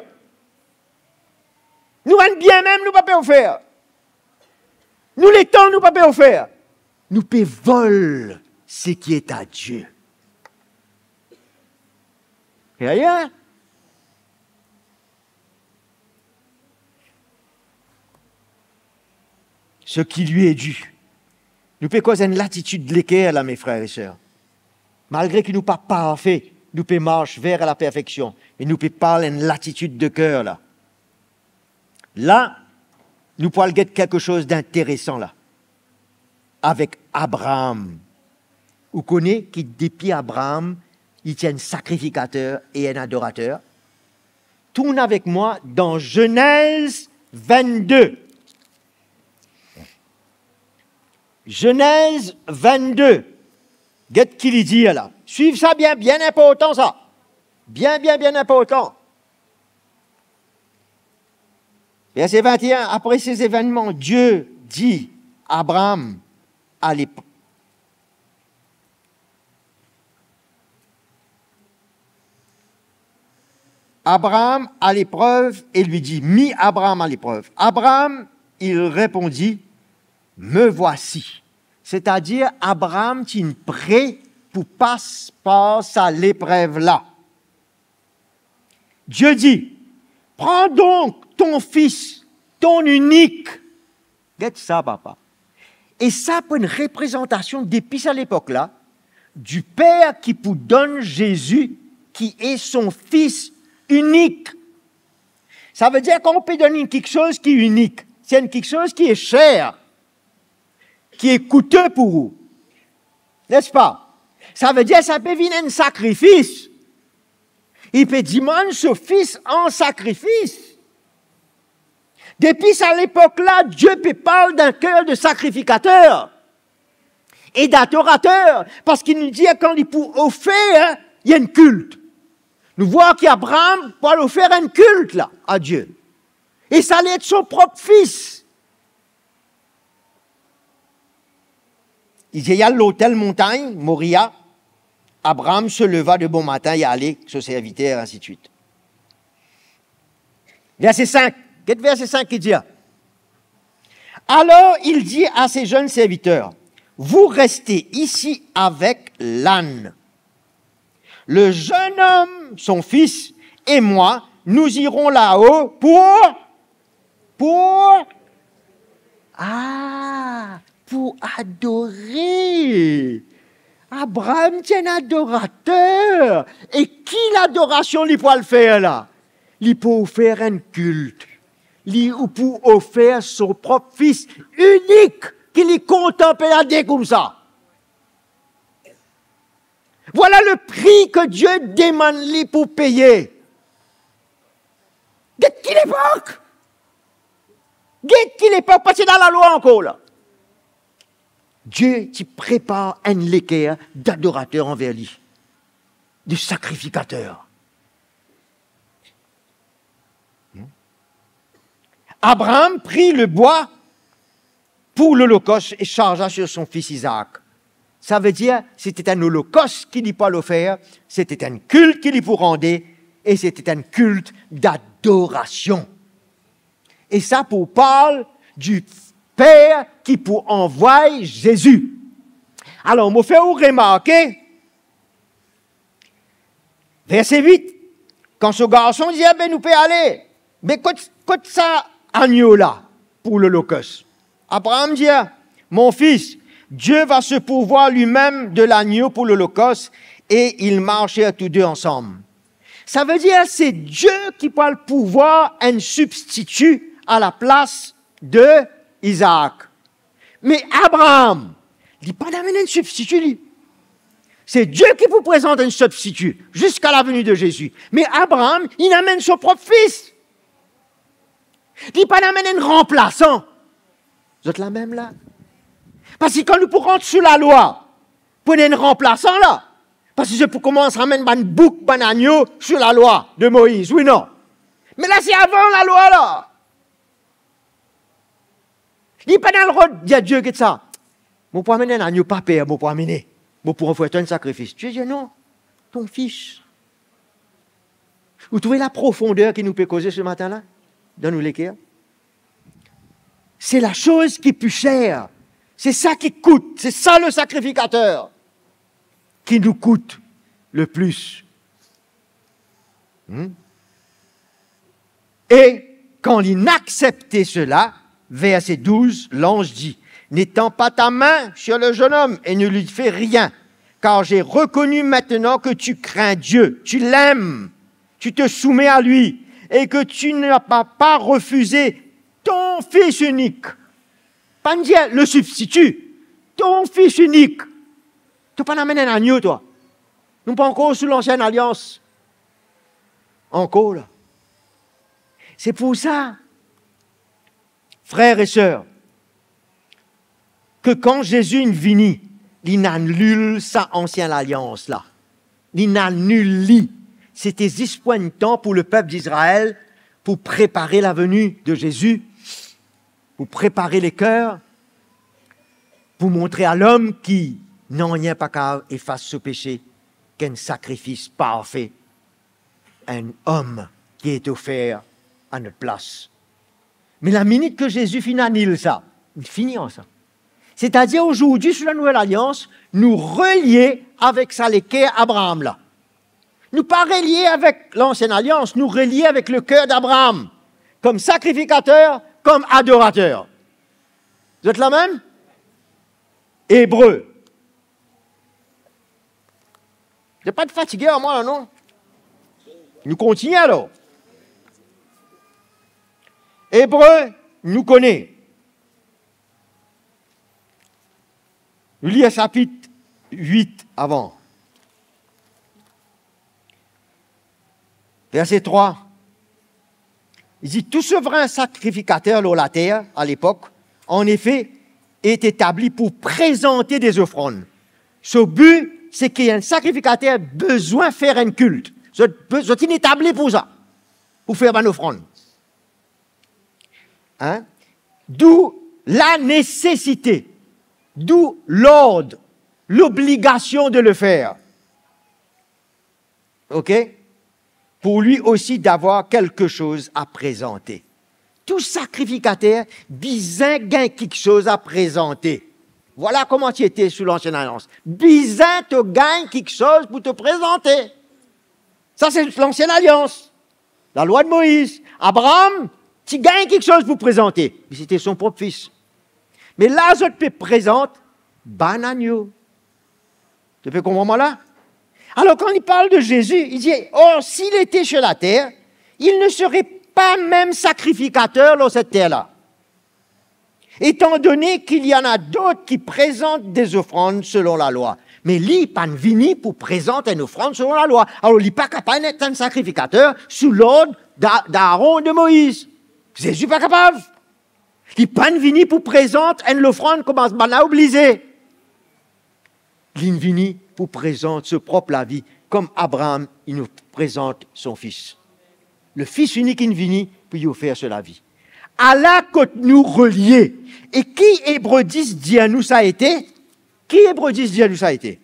Nou bann bien mem, nou pa pe ofer. Nou letan, nou pa pe ofer. Nou pe vol seki est à Dieu. Aye, aye. Ce qui lui est dû. Nou pe koz enn latitid leker la, mes frères et sœurs. Malgre ki nou pa parfe, nou pe mars ver laperfeksion, me nou pe parl enn latitid de ker la. La, nou pou al get kiksoz d'interesan la, avek Abraam. Ou kone ki depi Abraam, li ti enn sakrifikater e enn adorater. Tourn avek mwa dan Zenez vennde. Zenez vennde. Get ki li dir la. Swiv sa bien, bien inportan sa. Bien, bien, bien inportan. Verset vingt et un, après ces événements, Dieu dit à Abraham, à l'ép-, Abraham à l'épreuve et lui dit, mit Abraham à l'épreuve. Abraham, il répondit, me voici. Setadir, Abraham ti pre pou pas par sa leprev la. Dieu dit, prends donc ton fils, ton unique. Get sa, papa. E sa pou enn reprezantasion depi sa lepok la, du Père qui pou donn Zezi, qui est son Fils unique. Savedir, kan ou pe donn enn kiksoz ki inik, se enn kiksoz ki e ser, ki e koute pou ou, nespa? Savedir, sa pe vinn enn sakrifis. Li pe dimann so Fis an sakrifis. Depi sa lepok la, Die pe parl d'un cœur de sacrificateur et d'adorateur, parski nou dir kan li pou ofer, li enn kilt. Nou vwar ki Abraam pou al ofer enn kilt la a Die. E sa li et so prop fis. Li dir, li al lotel montagn Moria. Abraam se leva de bon matin, li ale so serviter, ainsi de suite. Verset cinq. Get verset cinq ki dir. Alors il dit à ses jeunes serviteurs, vous restez ici avec l'âne. Le jeune homme, son fils, et moi, nous irons là-haut pour, pour, ah, pou adore. Abraam ti enn adorater. E ki ladorasion li pou al fer la? Li pou ofer enn kilt. Li pou ofer so prop fis inik ki li kontan pe ade koumsa. Vwala le pri ki Die demann li pou peye. Get ki lepok! Get ki lepok, pa ti ena lalwa ankor la. Die ti prepar enn leker d'adorater anver li, de sakrifikater. Abraham prit le bois pour l'holocauste et chargea sur son fils Isaac. Savedir, se ti enn olokos ki li pou al ofer, se ti enn kilt ki li pou rande, e se ti enn kilt d'adorasion. E sa pou parl di Per ki pou anvway Zezi. Alor, mo fer ou remarke, verse wit, kan so garson dir, "Be, nou pe ale, me kot, kot sa agno la pou lolokos?" Abraham dir, "Mon fils, Dieu va se pourvoir lui-même de l'agneau pour l'holocauste," et ils marchèrent tous deux ensemble. Savedir, se Die ki pou al pourvwar enn sibstiti alaplas de Izaak. Me Abraham, li pa'nn amenn enn sibstiti, li. Se Die ki pou prezant enn sibstiti ziska laveni de Zezi. Me Abraham, li amenn so prop fis. Li pa'nn amenn enn ranplasan. Zot la mem la? Parski kan nou pou rant sou lalwa, pou ena enn ranplasan la, parski zot pou koumans amenn bann bouk, bann agno sou lalwa de Moiz, wi non? Me la, se avan lalwa la. Li pa'nn al rod, dir a Die, "Get sa, mo pou amenn enn agno, pa per, mo pou amene, mo pou ofer twa enn sakrifis." Die dir, "Non, ton fis." Ou trouve la profonder ki nou pe koze se matin la dan nou leker? Se lasoz ki pli ser, se sa ki kout, se sa le sakrifikater ki nou kout le plis. Hmm? Et quand il accepte cela, verset douze, l'ange dit, "N'étends pas ta main sur le jeune homme et ne lui fais rien, car j'ai reconnu maintenant que tu crains Dieu, tu l'aimes, tu te soumets à lui et que tu n'as pas, pas refusé ton fils unique." Pa'nn dir le sibstiti, ton fis inik. To pa'nn amenn enn agno, twa. Nou pa ankor sou lansienn alians. Ankor la. Se pou sa, frer e ser, ke kan Zezi inn vini, li'nn anil sa ansien lalians la. Li'nn anil li. Se ti zis pou enn tan pou lepep Izrael, pou prepare laveni de Zezi, pou prepare leker, pou montre a lom ki nanye pa kav efas so pese, ki enn sakrifis parfe, enn om ki ete ofer a not plas. Me laminit ki Zezi finn anil sa, li fini ar sa. Setadir, azordi, sou Lanouvel Alians, nou relie avek sa leker Abraham la. Nou pa relie avek Lansien Alians, nou relie avek leker Abraham, kom sakrifikater, kom adorater. Zot la mem? Ebre. Zot pa fatige ar mwa la, non? Nou kontigne alor. Ebre, nou kone. Nou lir sapit wit avan. Verse trwa. Li dir, tou sovrin sakrifikater lor later, a lepok, anefe, est établi pou prezante de zofrann. So bi, se ki enn sakrifikater bizin fer enn kilt. Zot, zot inn etabli pou sa, pou fer bann ofrann. Hein? D'où la nécessité, d'où l'ordre, l'obligation de le faire. Ok? Pour lui aussi d'avoir quelque chose à présenter. Tou sakrifikater bizin gagn kiksoz a prezante. Vwala kouma ti ete sou Lansienn Alians. Bizin to gagn kiksoz pou to prezante. Sa se Lansienn Alians. Lalwa de Moiz. Abraam ti gagn kiksoz pou prezante. Li ti ete son prop fis. Me la, zot pe prezant bann agno. To pe konpran mwa la? Alors, quand il parle de Jésus, il dit, or, s'il était sur la terre, il ne serait pas même sacrificateur lor set ter la. Étant donné qu'il y en a d'autres qui présentent des offrandes selon la loi. Me li pa'nn vini pou prezant enn ofrann selon lalwa. Alor, li pa kapav et enn sakrifikater sou lord Da-, Aaron, de Moïse. Zezi pa kapav. Li pa'nn vini pou prezant enn lofrann kouma bann la oblize. Li'nn vini pou prezant so prop lavi, kouma Abraam inn prezant so fis. Le Fils unique inn vini pou li ofer so lavi. Ala kot nou relie. E ki Ebre dis dir nou sa ete? Ki Ebre dis dir nou sa ete?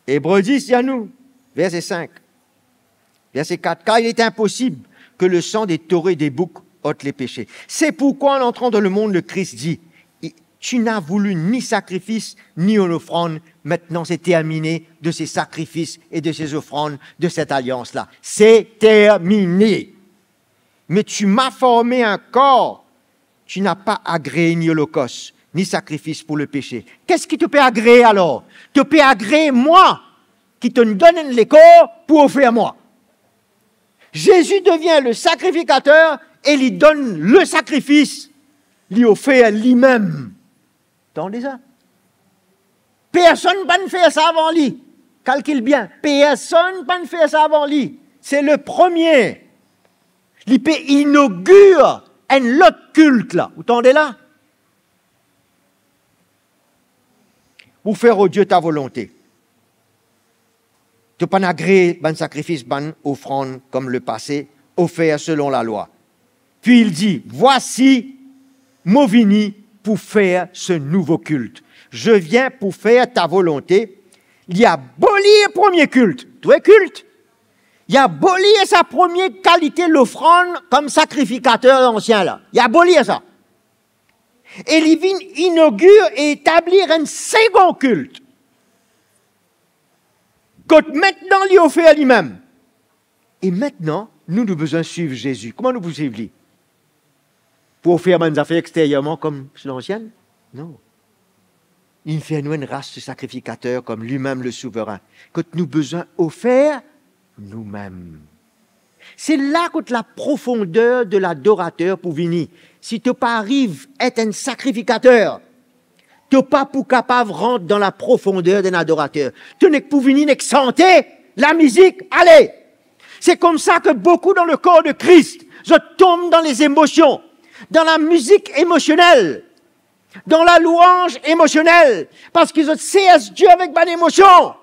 Ebre dis dir nou, verse sink, verse kat, car il est impossible que le sang des taureaux et des boucs ôte les péchés. C'est pourquoi, en entrant dans le monde, le Christ dit, tu n'as voulu ni sacrifice, ni une offrande, maintenant c'est terminé de ces sacrifices et de ces offrandes de cette alliance-là. C'est terminé. Mais tu m'as formé un corps, tu n'as pas agréé ni holocauste, ni sacrifice pour le péché. Kisa ki to pe agree alor? To pe agree mwa ki to'nn donn enn lekor pou ofer mwa. Zezi devien le sakrifikater e li donn le sakrifis, li ofer limem. Tande sa? Personn pa'nn fer sa avan li. Kalkil bien, personn pa'nn fer sa avan li. Se le premie. Li pe inogir enn lot kilt la. Ou tande la? Pour faire, ô Dieu, ta volonté. To pa'nn agree bann sakrifis, bann ofrann kouma lepase, ofer selon lalwa. Puis il dit, voici, mo vini pou fer se nouvo kilt. Je viens pour faire ta volonté. Li abolir premie kilt. Trouve kilt? Li abolir sa premie kalite lofrann kouma sakrifikater ansien la. Li abolir sa. E li vinn inogir e etablir enn segon kilt. Kot aster li ofer limem. E aster, nou, nou bizin swiv Zezi. Kouma nou pou swiv li? Pou ofer bann zafer exteryerman kouma so lansien? Non. Li fer nou enn ras de sakrifikater kouma limem le Souverin. Kot nou bizin ofer noumem. Se la kot laprofonder de ladorater pou vini. Si to pa ariv et enn sakrifikater, to pa pou kapav rant dan laprofonder de ladorater. To nek pou vini, nek sante, lamizik, ale. Se koumsa ke boukou dan lekor de Kris, zot tom dan lezemosion, dan lamizik emosionel, dan lalouanz emosionel, parski zot sers Die avek bann emosion.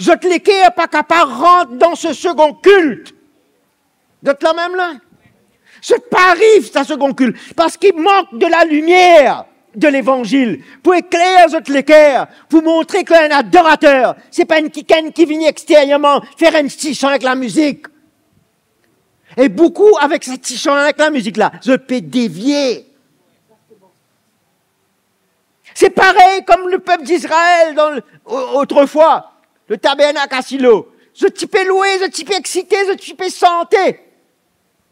Zot leker pa kapav rant dan se segon kilt. Zot la mem la? Zot pa ariv sa segon kilt, parski mank de lalimier de levanzil pou ekler zot leker, pou montre ki enn adorater, se pa enn kikenn ki vini exteryerman fer enn ti san ek lamizik. E boukou avek sa ti san ek lamizik la, zot pe devie. Se parey kouma lepep Izrael dan, o-, otrefwa, le tabernak a Silo. Zot ti pe loue, zot ti pe exite, zot ti pe sante.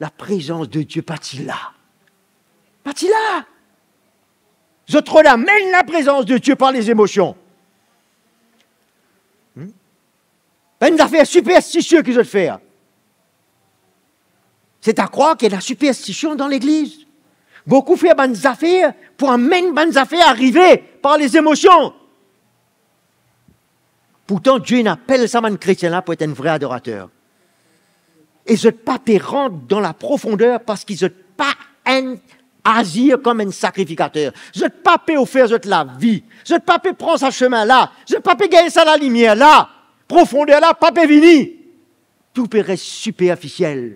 Laprezans de Die pa ti la. Pa ti la. Zot rod amenn laprezans de Die par lezemosion. Hmm? Pa enn zafer siperstisie ki zot fer. C'est à croire qu'il y a la superstition dans l'église. Boukou fer bann zafer pou amenn bann zafer arive par lezemosion. Pourtan, Die inn apel sa bann kretien la pou et enn vre adorater. E zot pa pe rant dan laprofonder parski zot pa enn azir kom enn sakrifikater. Zot pa pe ofer zot lavi. Zot pa pe pran sa semin la. Zot pa pe gagn sa lalimier la. Profonder la pa pe vini. Tou pe res siperfisiel.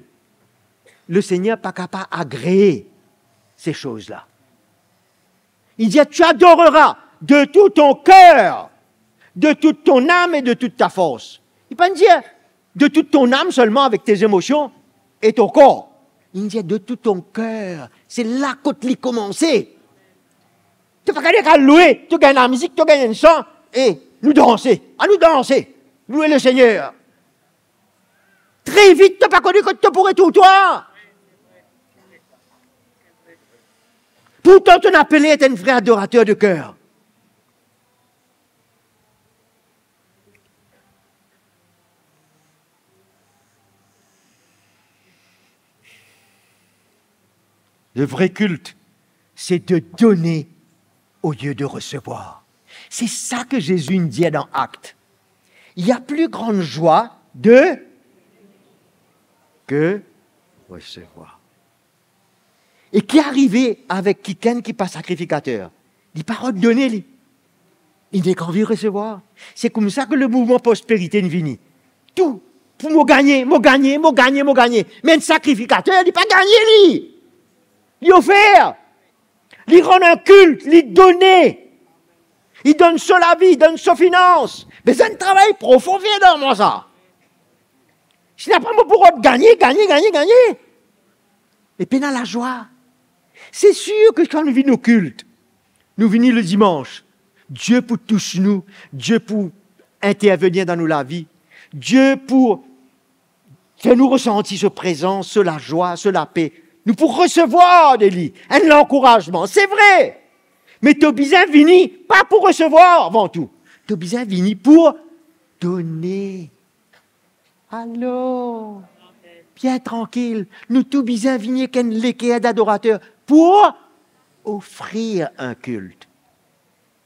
Lesegner pa kapav agree se soz la. Il dit, tu adoreras de tout ton cœur, de toute ton âme et de toute ta force. Li pa dir de toute ton âme selman avek tes émotions et ton corps. Li dir de tout ton cœur. Se la kot li koumanse. To pa kapav al loue, to gagn lamizik, to gagn enn san, e nou danse. Anou danse, loue Lesegner. Tre vit, to pa kone kot to pou retourn twa. Pourtan, to inn apele et enn vre adorater de ker. Le vrai culte, c'est de donner au lieu de recevoir. C'est ça que Jésus nous dit dans Actes. Il y a plus grande joie de que recevoir. E ki arive avek kikenn ki pa sakrifikater? Li pa rod done li. Li nek anvi resevwar. Se koumsa ki lemouvman prosperite inn vini. Tou, pou mo gagne, mo gagne, mo gagne, mo gagne. Me enn sakrifikater, li pa gagne li. Li ofer. Li rann enn kilt, li done. Li donn so lavi, li donn so finans. Bizin travay profon fer dan mwa sa. Sinan pa mo pou rod gagne, gagne, gagne, gagne. E pena lazwa. Se sir ki kan nou vinn o kilt, nou vini le dimans, Die pou tous nou, Die pou intervenir dan nou lavi, Die pou fer nou resanti so prezans, so lazwa, so lape. Nou pou resevwar de li enn lankourazman, se vre. Me to bizin vini pa pou resevwar avan tou. To bizin vini pou done. Alor, bien trankil, nou tou bizin vini ek enn leker dadorater pou ofrir enn kilt,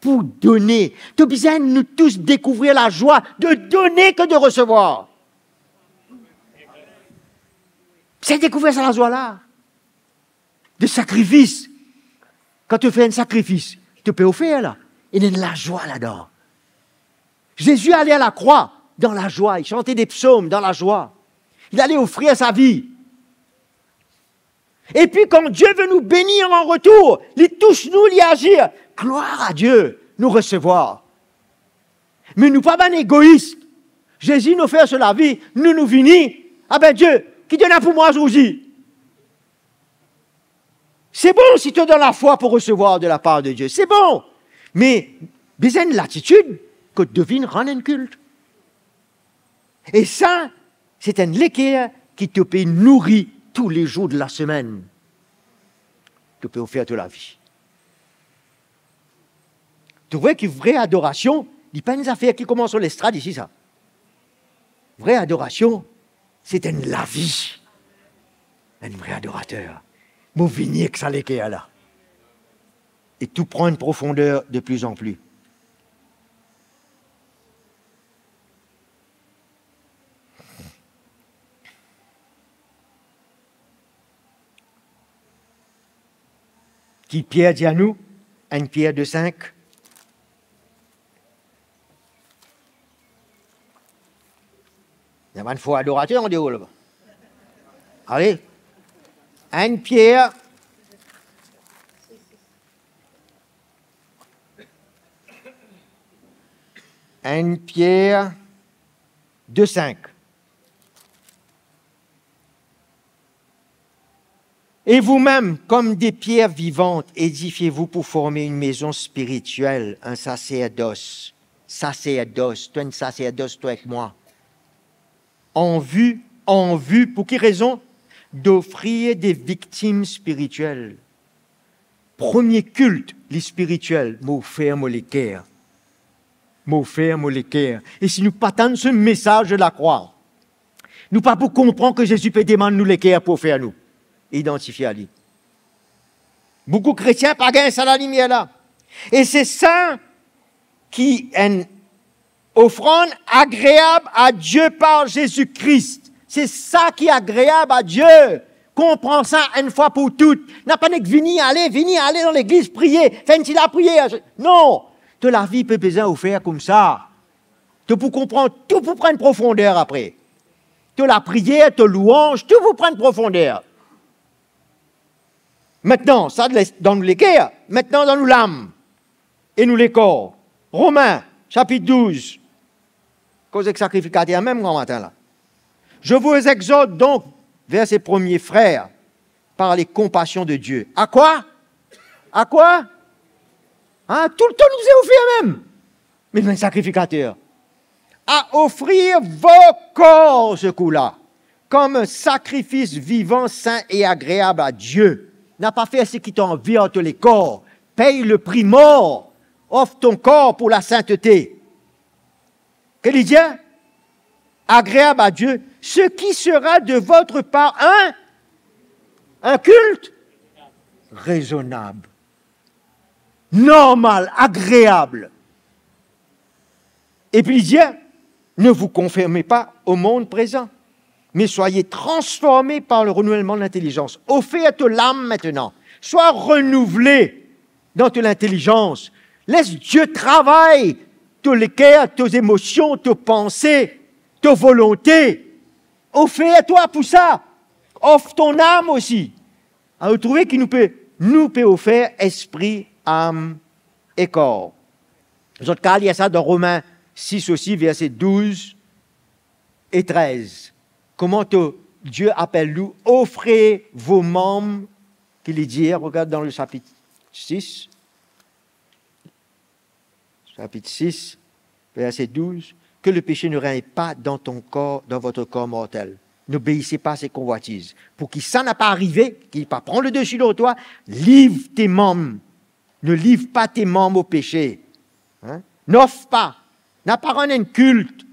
pou done. To bizin nou tous dekouvrir lazwa de done ke de resevwar. Bizin dekouvrir sa lazwa la. De sakrifis. Kan to fer enn sakrifis, to pe ofer la, ena enn lazwa ladan. Zezi ale a lakrwa dan lazwa, li sante de psom dan lazwa. Li ale ofrir sa vi. Epi kan Die ve nou benir an retour, li tous nou, li azir. Glwar a Die, nou resevwar. Me nou pa bann egois. Zezi inn ofer so lavi, nou, nou vini, abe Die, ki to ena pou mwa zordi? Se bon si to dan lafwa pou resevwar de lapar de Die, se bon. Me bizin enn latitid kot to vinn rann enn kilt. E sa, se enn leker ki to pe nouri toulezour de lasemenn. To pe ofer to lavi. To trouve ki vre adorasion, li pa enn zafer ki koumans lor lestrad isi sa. Vre adorasion, se enn lavi. Enn vre adorater. Mo vini ek sa leker la. E tou pran enn profonder de pli an pli. Ki Pier dir a nou? Enn Pier de sink. Ena bann fo adorater andeor laba. Ale. Enn Pier. Enn Pier de sink. Et vous-même, comme des pierres vivantes, édifiez-vous pour former une maison spirituelle, un sacerdoce. Sacerdoce, to enn sacerdoce, twa ek mwa. En vue, en vue, pour qui raison? D'offrir des victimes spirituelles. Premie kilt, li spiritiel, mo ofer mo leker. Mo ofer mo leker. E si nou pa tann so mesaz lakrwa, nou pa pou konpran ki Zezi pe demann nou leker pou ofer nou, idantifie a li. Boukou kretien pa gagn sa lalimier la. E se sa ki enn ofrann agreab a Die par Zezi Kris. Se sa ki agreab a Die. Konpran sa enn fwa pou tou. Napa nek vini, ale, vini, ale dan legliz, priye, fer enn ti lapriyer. Non, to lavi pe bizin ofer koumsa. To pou konpran, to pou pran profonder apre. To lapriyer, to lwanz, to pou pran profonder. Aster, sa les dan nou leker, aster dan nou lam e nou lekor. Romin, sapit douz. Koz ek sakrifikater mem gramatin la. Je vous exhorte donc, verset premier, frères, par les compassions de Dieu. À quoi ? À quoi ? Hein, toultan nou bizin ofer mem. Me nou enn sakrifikater. À offrir vos corps, se kou la, comme un sacrifice vivant, saint et agréable à Dieu. Napa fer seki to anvi ar to lekor. Pey le pri mor. Offre ton corps pour la sainteté. Ki li dir ? Agreab a Die, ce qui sera de votre part un, un culte raisonnable, normal, agreab. Epi li dir, ne vous conformez pas au monde présent, mais soyez transformés par le renouvellement de l'intelligence. Ofer to lam aster, swa renouvle dan to lintelizans. Les Die travay to leker, to zemosion, to panse, to volonte. Ofer twa pou sa. Offre ton âme aussi. Alor, trouve ki nou pe, nou pe ofer espri, am e kor. Zot kapav lir sa dan Romin sis osi, verse douz e trez. Kouma to, Die apel nou, offrez vos membres, ki li dir, regard dans le chapitre six, chapitre six, verset douze, que le péché ne règne pas dans ton corps, dans votre corps mortel. N'obéissez pas à ses convoitises. Pou ki sa napa arive, ki pa pran ledesi lor twa, liv tes membres. Ne livre pas tes membres au péché. Hein? N'offre pas. Napa rann enn kilt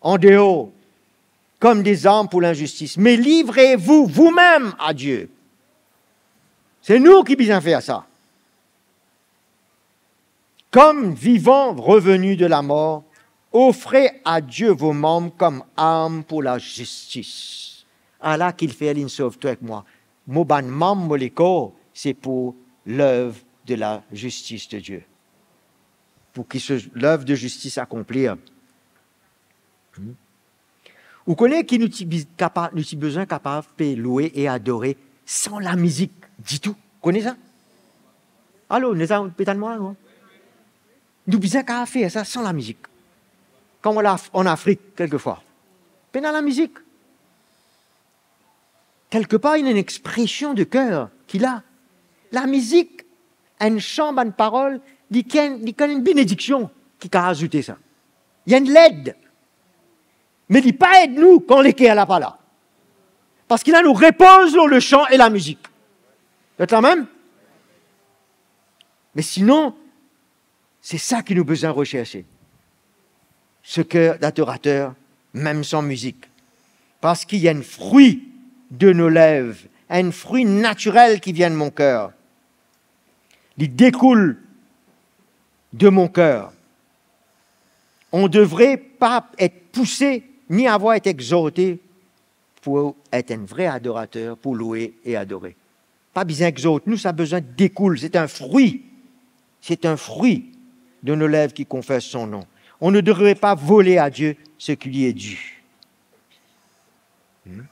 andeor, comme des armes pour l'injustice, mais livrez-vous vous-même à Dieu. Se nou ki bizin fer sa. Comme vivants revenus de la mort, offrez à Dieu vos membres comme armes pour la justice. Ala ki fer linn sov twa ek mwa. Mo bann mem, mo lekor, se pou l'œuvre de la justice de Dieu. Pou ki se, l'œuvre de justice akonplir. Hmm. Ou kone ki nou ti bi-, kapa-, nou ti bizin kapav pe loue e adore san lamizik ditou. Kone sa? Alor, nou ena petan mwa, non? Nou bizin kapav fer sa san lamizik. Kan ou al an Afrik, kelkefwa, pena lamizik. Kelkepar, ena enn expresion de ker ki la. Lamizik, enn san bann parol, li konn, li konn enn benediksion ki kapav azoute sa. Li enn led. Me li pa ed nou kan leker la pa la. Parski la nou repoz lor le san e lamizik. Zot la mem? Me sinon, se sa ki nou bizin reserse. Ce cœur d'adorateur, même sans musique. Parce qu'il y a une fruit de nos lèvres, une fruit naturelle qui vient de mon cœur. Li dekoul de mon cœur. On devrait pas être poussé, ni avoir été exhorté pour être un vrai adorateur, pour louer et adorer. Pa bizin exort nou, sa bizin dekoul, c'est un fruit. C'est un fruit de nos lèvres qui confesse son nom. On ne devrait pas voler à Dieu ce qui lui est dû. Hmm?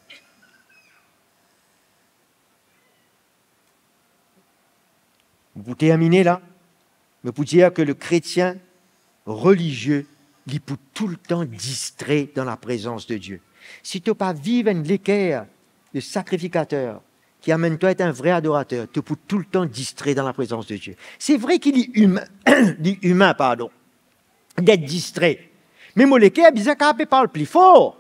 Pou termine la, mo pou dir ke le kretien relizie, li pou toultan distre dan laprezans de Die. Si to pa viv enn leker de sakrifikater ki amenn twa et enn vre adorater, to pou toultan distre dan laprezans de Die. Se vre ki li imin, li imin, pardon, det distre. Me mo leker bizin kapav pe parl pli for.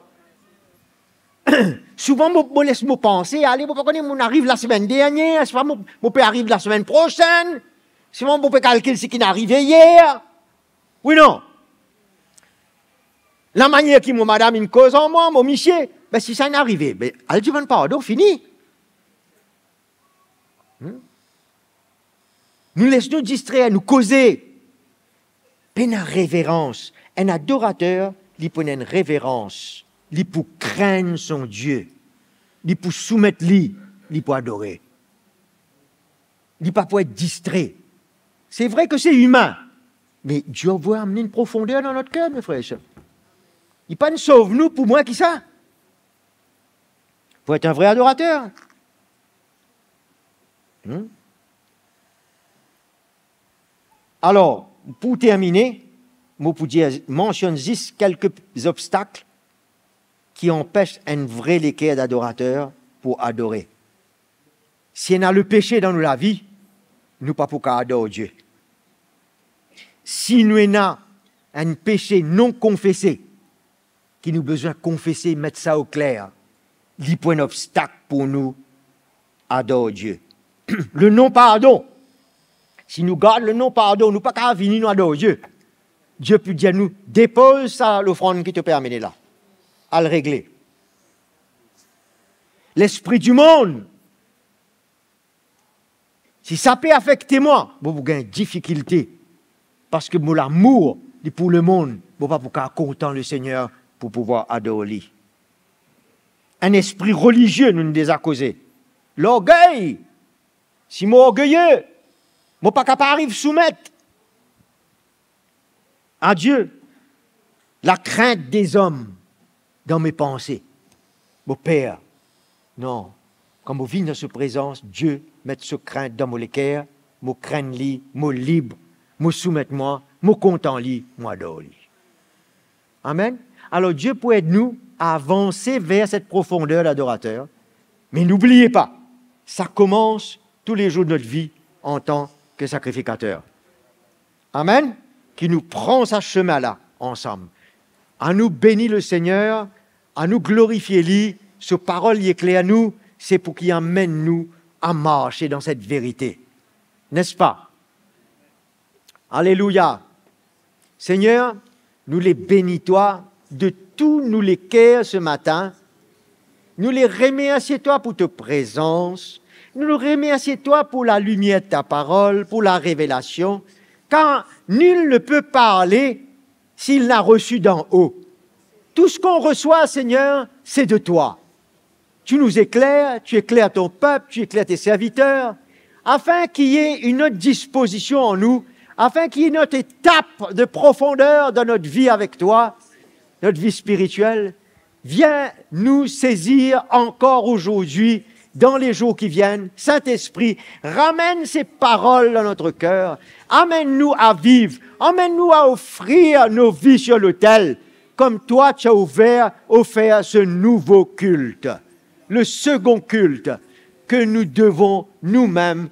Souvan mo, mo les mo panse ale, mo pa kone mo ariv lasemenn dernier, swa mo, mo pe ariv lasemenn prosenn, swa mo pe kalkil seki inn arive yer. Wi, non? Lamanier ki mo madam inn koz ar mwa, mo misie, be si sa inn arive, be al dimann pardon, fini. Hmm? Nou les nou distrer, nou koze. Pena reverans. Enn adorater, li pou ena enn reverans. Li pou krenn son Die. Li pou soumet li, li pou adore. Li pa pou et distre. Se vre ki se imin, me Dieu veut amener une profondeur dans notre cœur, mes frères et sœurs. Li pa'nn sov nou pou mwin ki sa. Pou et enn vre adorater. Hmm? Alor, pou termine, mo pou dir, mansionn zis kelke zobstak ki anpes enn vre leker dadorater pou adore. Si ena lepese dan nou lavi, nou pa pou kav ador Die. Si nou ena enn pese non konfese, ki nou bizin konfese, met sa okler, li pou enn obstak pou nou ador Die. Le non pardon. Si nou gard le non pardon, nou pa kav vini nou ador Die. Die pou dir nou, depoz sa lofrann ki to pe amene la. Al regle. Lespri dimond, si sa pe afekte mwa, mo pou gagn difikilte, parski mo lamour li pou lemond, mo pa pou kav kontan Lesegner pou pouvwar ador li. Enn espri relizie, nou deza koze. Lorgey, si mo orgeye, mo pa kapav ariv soumet a Die. Lakrint dezom dan me panse. Mo per. Non, kan mo vinn dan so prezans, Die met so krint dan mo leker, mo krenn li, mo lib, mo soumet mwa, mo kontan li, mo ador li. Amen. Alor, Die pou ed nou avanse ver set profonder dadorater. Me n'oubliez pas, sa koumans toulezour de notre vie antan ki sakrifikater. Amen. Ki nou pran sa semin la ansam. Anou beni Lesegner, anou glorifie li, so parol li ekler nou, se pou ki amenn nou a marse dan set verite. N'est-ce pas? Alelouya. Segner, nou le beni twa de tou nou leker se matin. Nou le remersie twa pou to prezans. Nou remersie twa pou lalimier de ta parol, pou larevelasion. Car nul ne peut parler s'il n'a reçu d'en haut. Tout ce qu'on reçoit, Seigneur, c'est de toi. Tu nous éclaires, tu éclaires ton peuple, tu éclaires tes serviteurs, afin qu'il y ait une autre disposition en nous, afin qu'il y ait une autre étape de profondeur dans notre vie avec toi, notre vie spirituelle. Viens nous saisir encore aujourd'hui, dans les jours qui viennent. Saint-Esprit, ramène ces paroles dans notre cœur. Amène-nous à vivre. Amène-nous à offrir nos vies sur l'autel, comme toi tu as ouvert, offert ce nouveau culte, le second culte que nous devons nous-mêmes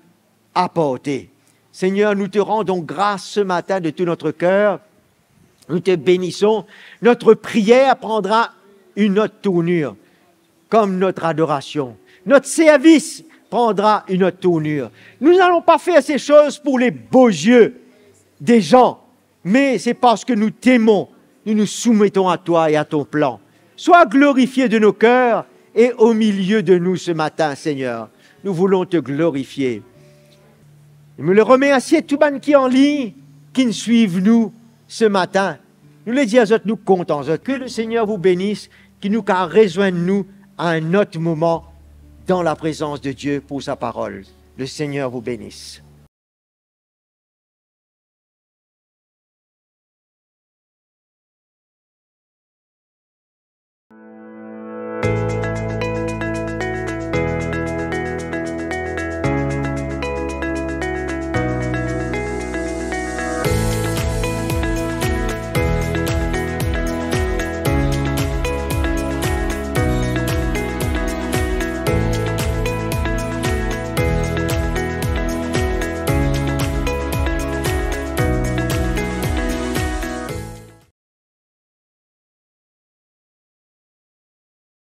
apporter. Seigneur, nous te rendons grâce ce matin de tout notre cœur. Nous te bénissons. Notre prière prendra une autre tournure, comme notre adoration. Notre service prendra une autre tournure. Nous n'allons pas faire ces choses pour les beaux yeux des gens, mais c'est parce que nous t'aimons, nous nous soumettons à toi et à ton plan. Sois glorifié de nos cœurs et au milieu de nous ce matin, Seigneur. Nous voulons te glorifier. E mo le remersie tou bann ki anlign, ki swiv nou se matin. Nou le dir zot, nou kontan zot. Que le Seigneur vous bénisse, ki nou kav rezwenn nou à un autre moment dans la présence de Dieu pour sa parole. Le Seigneur vous bénisse.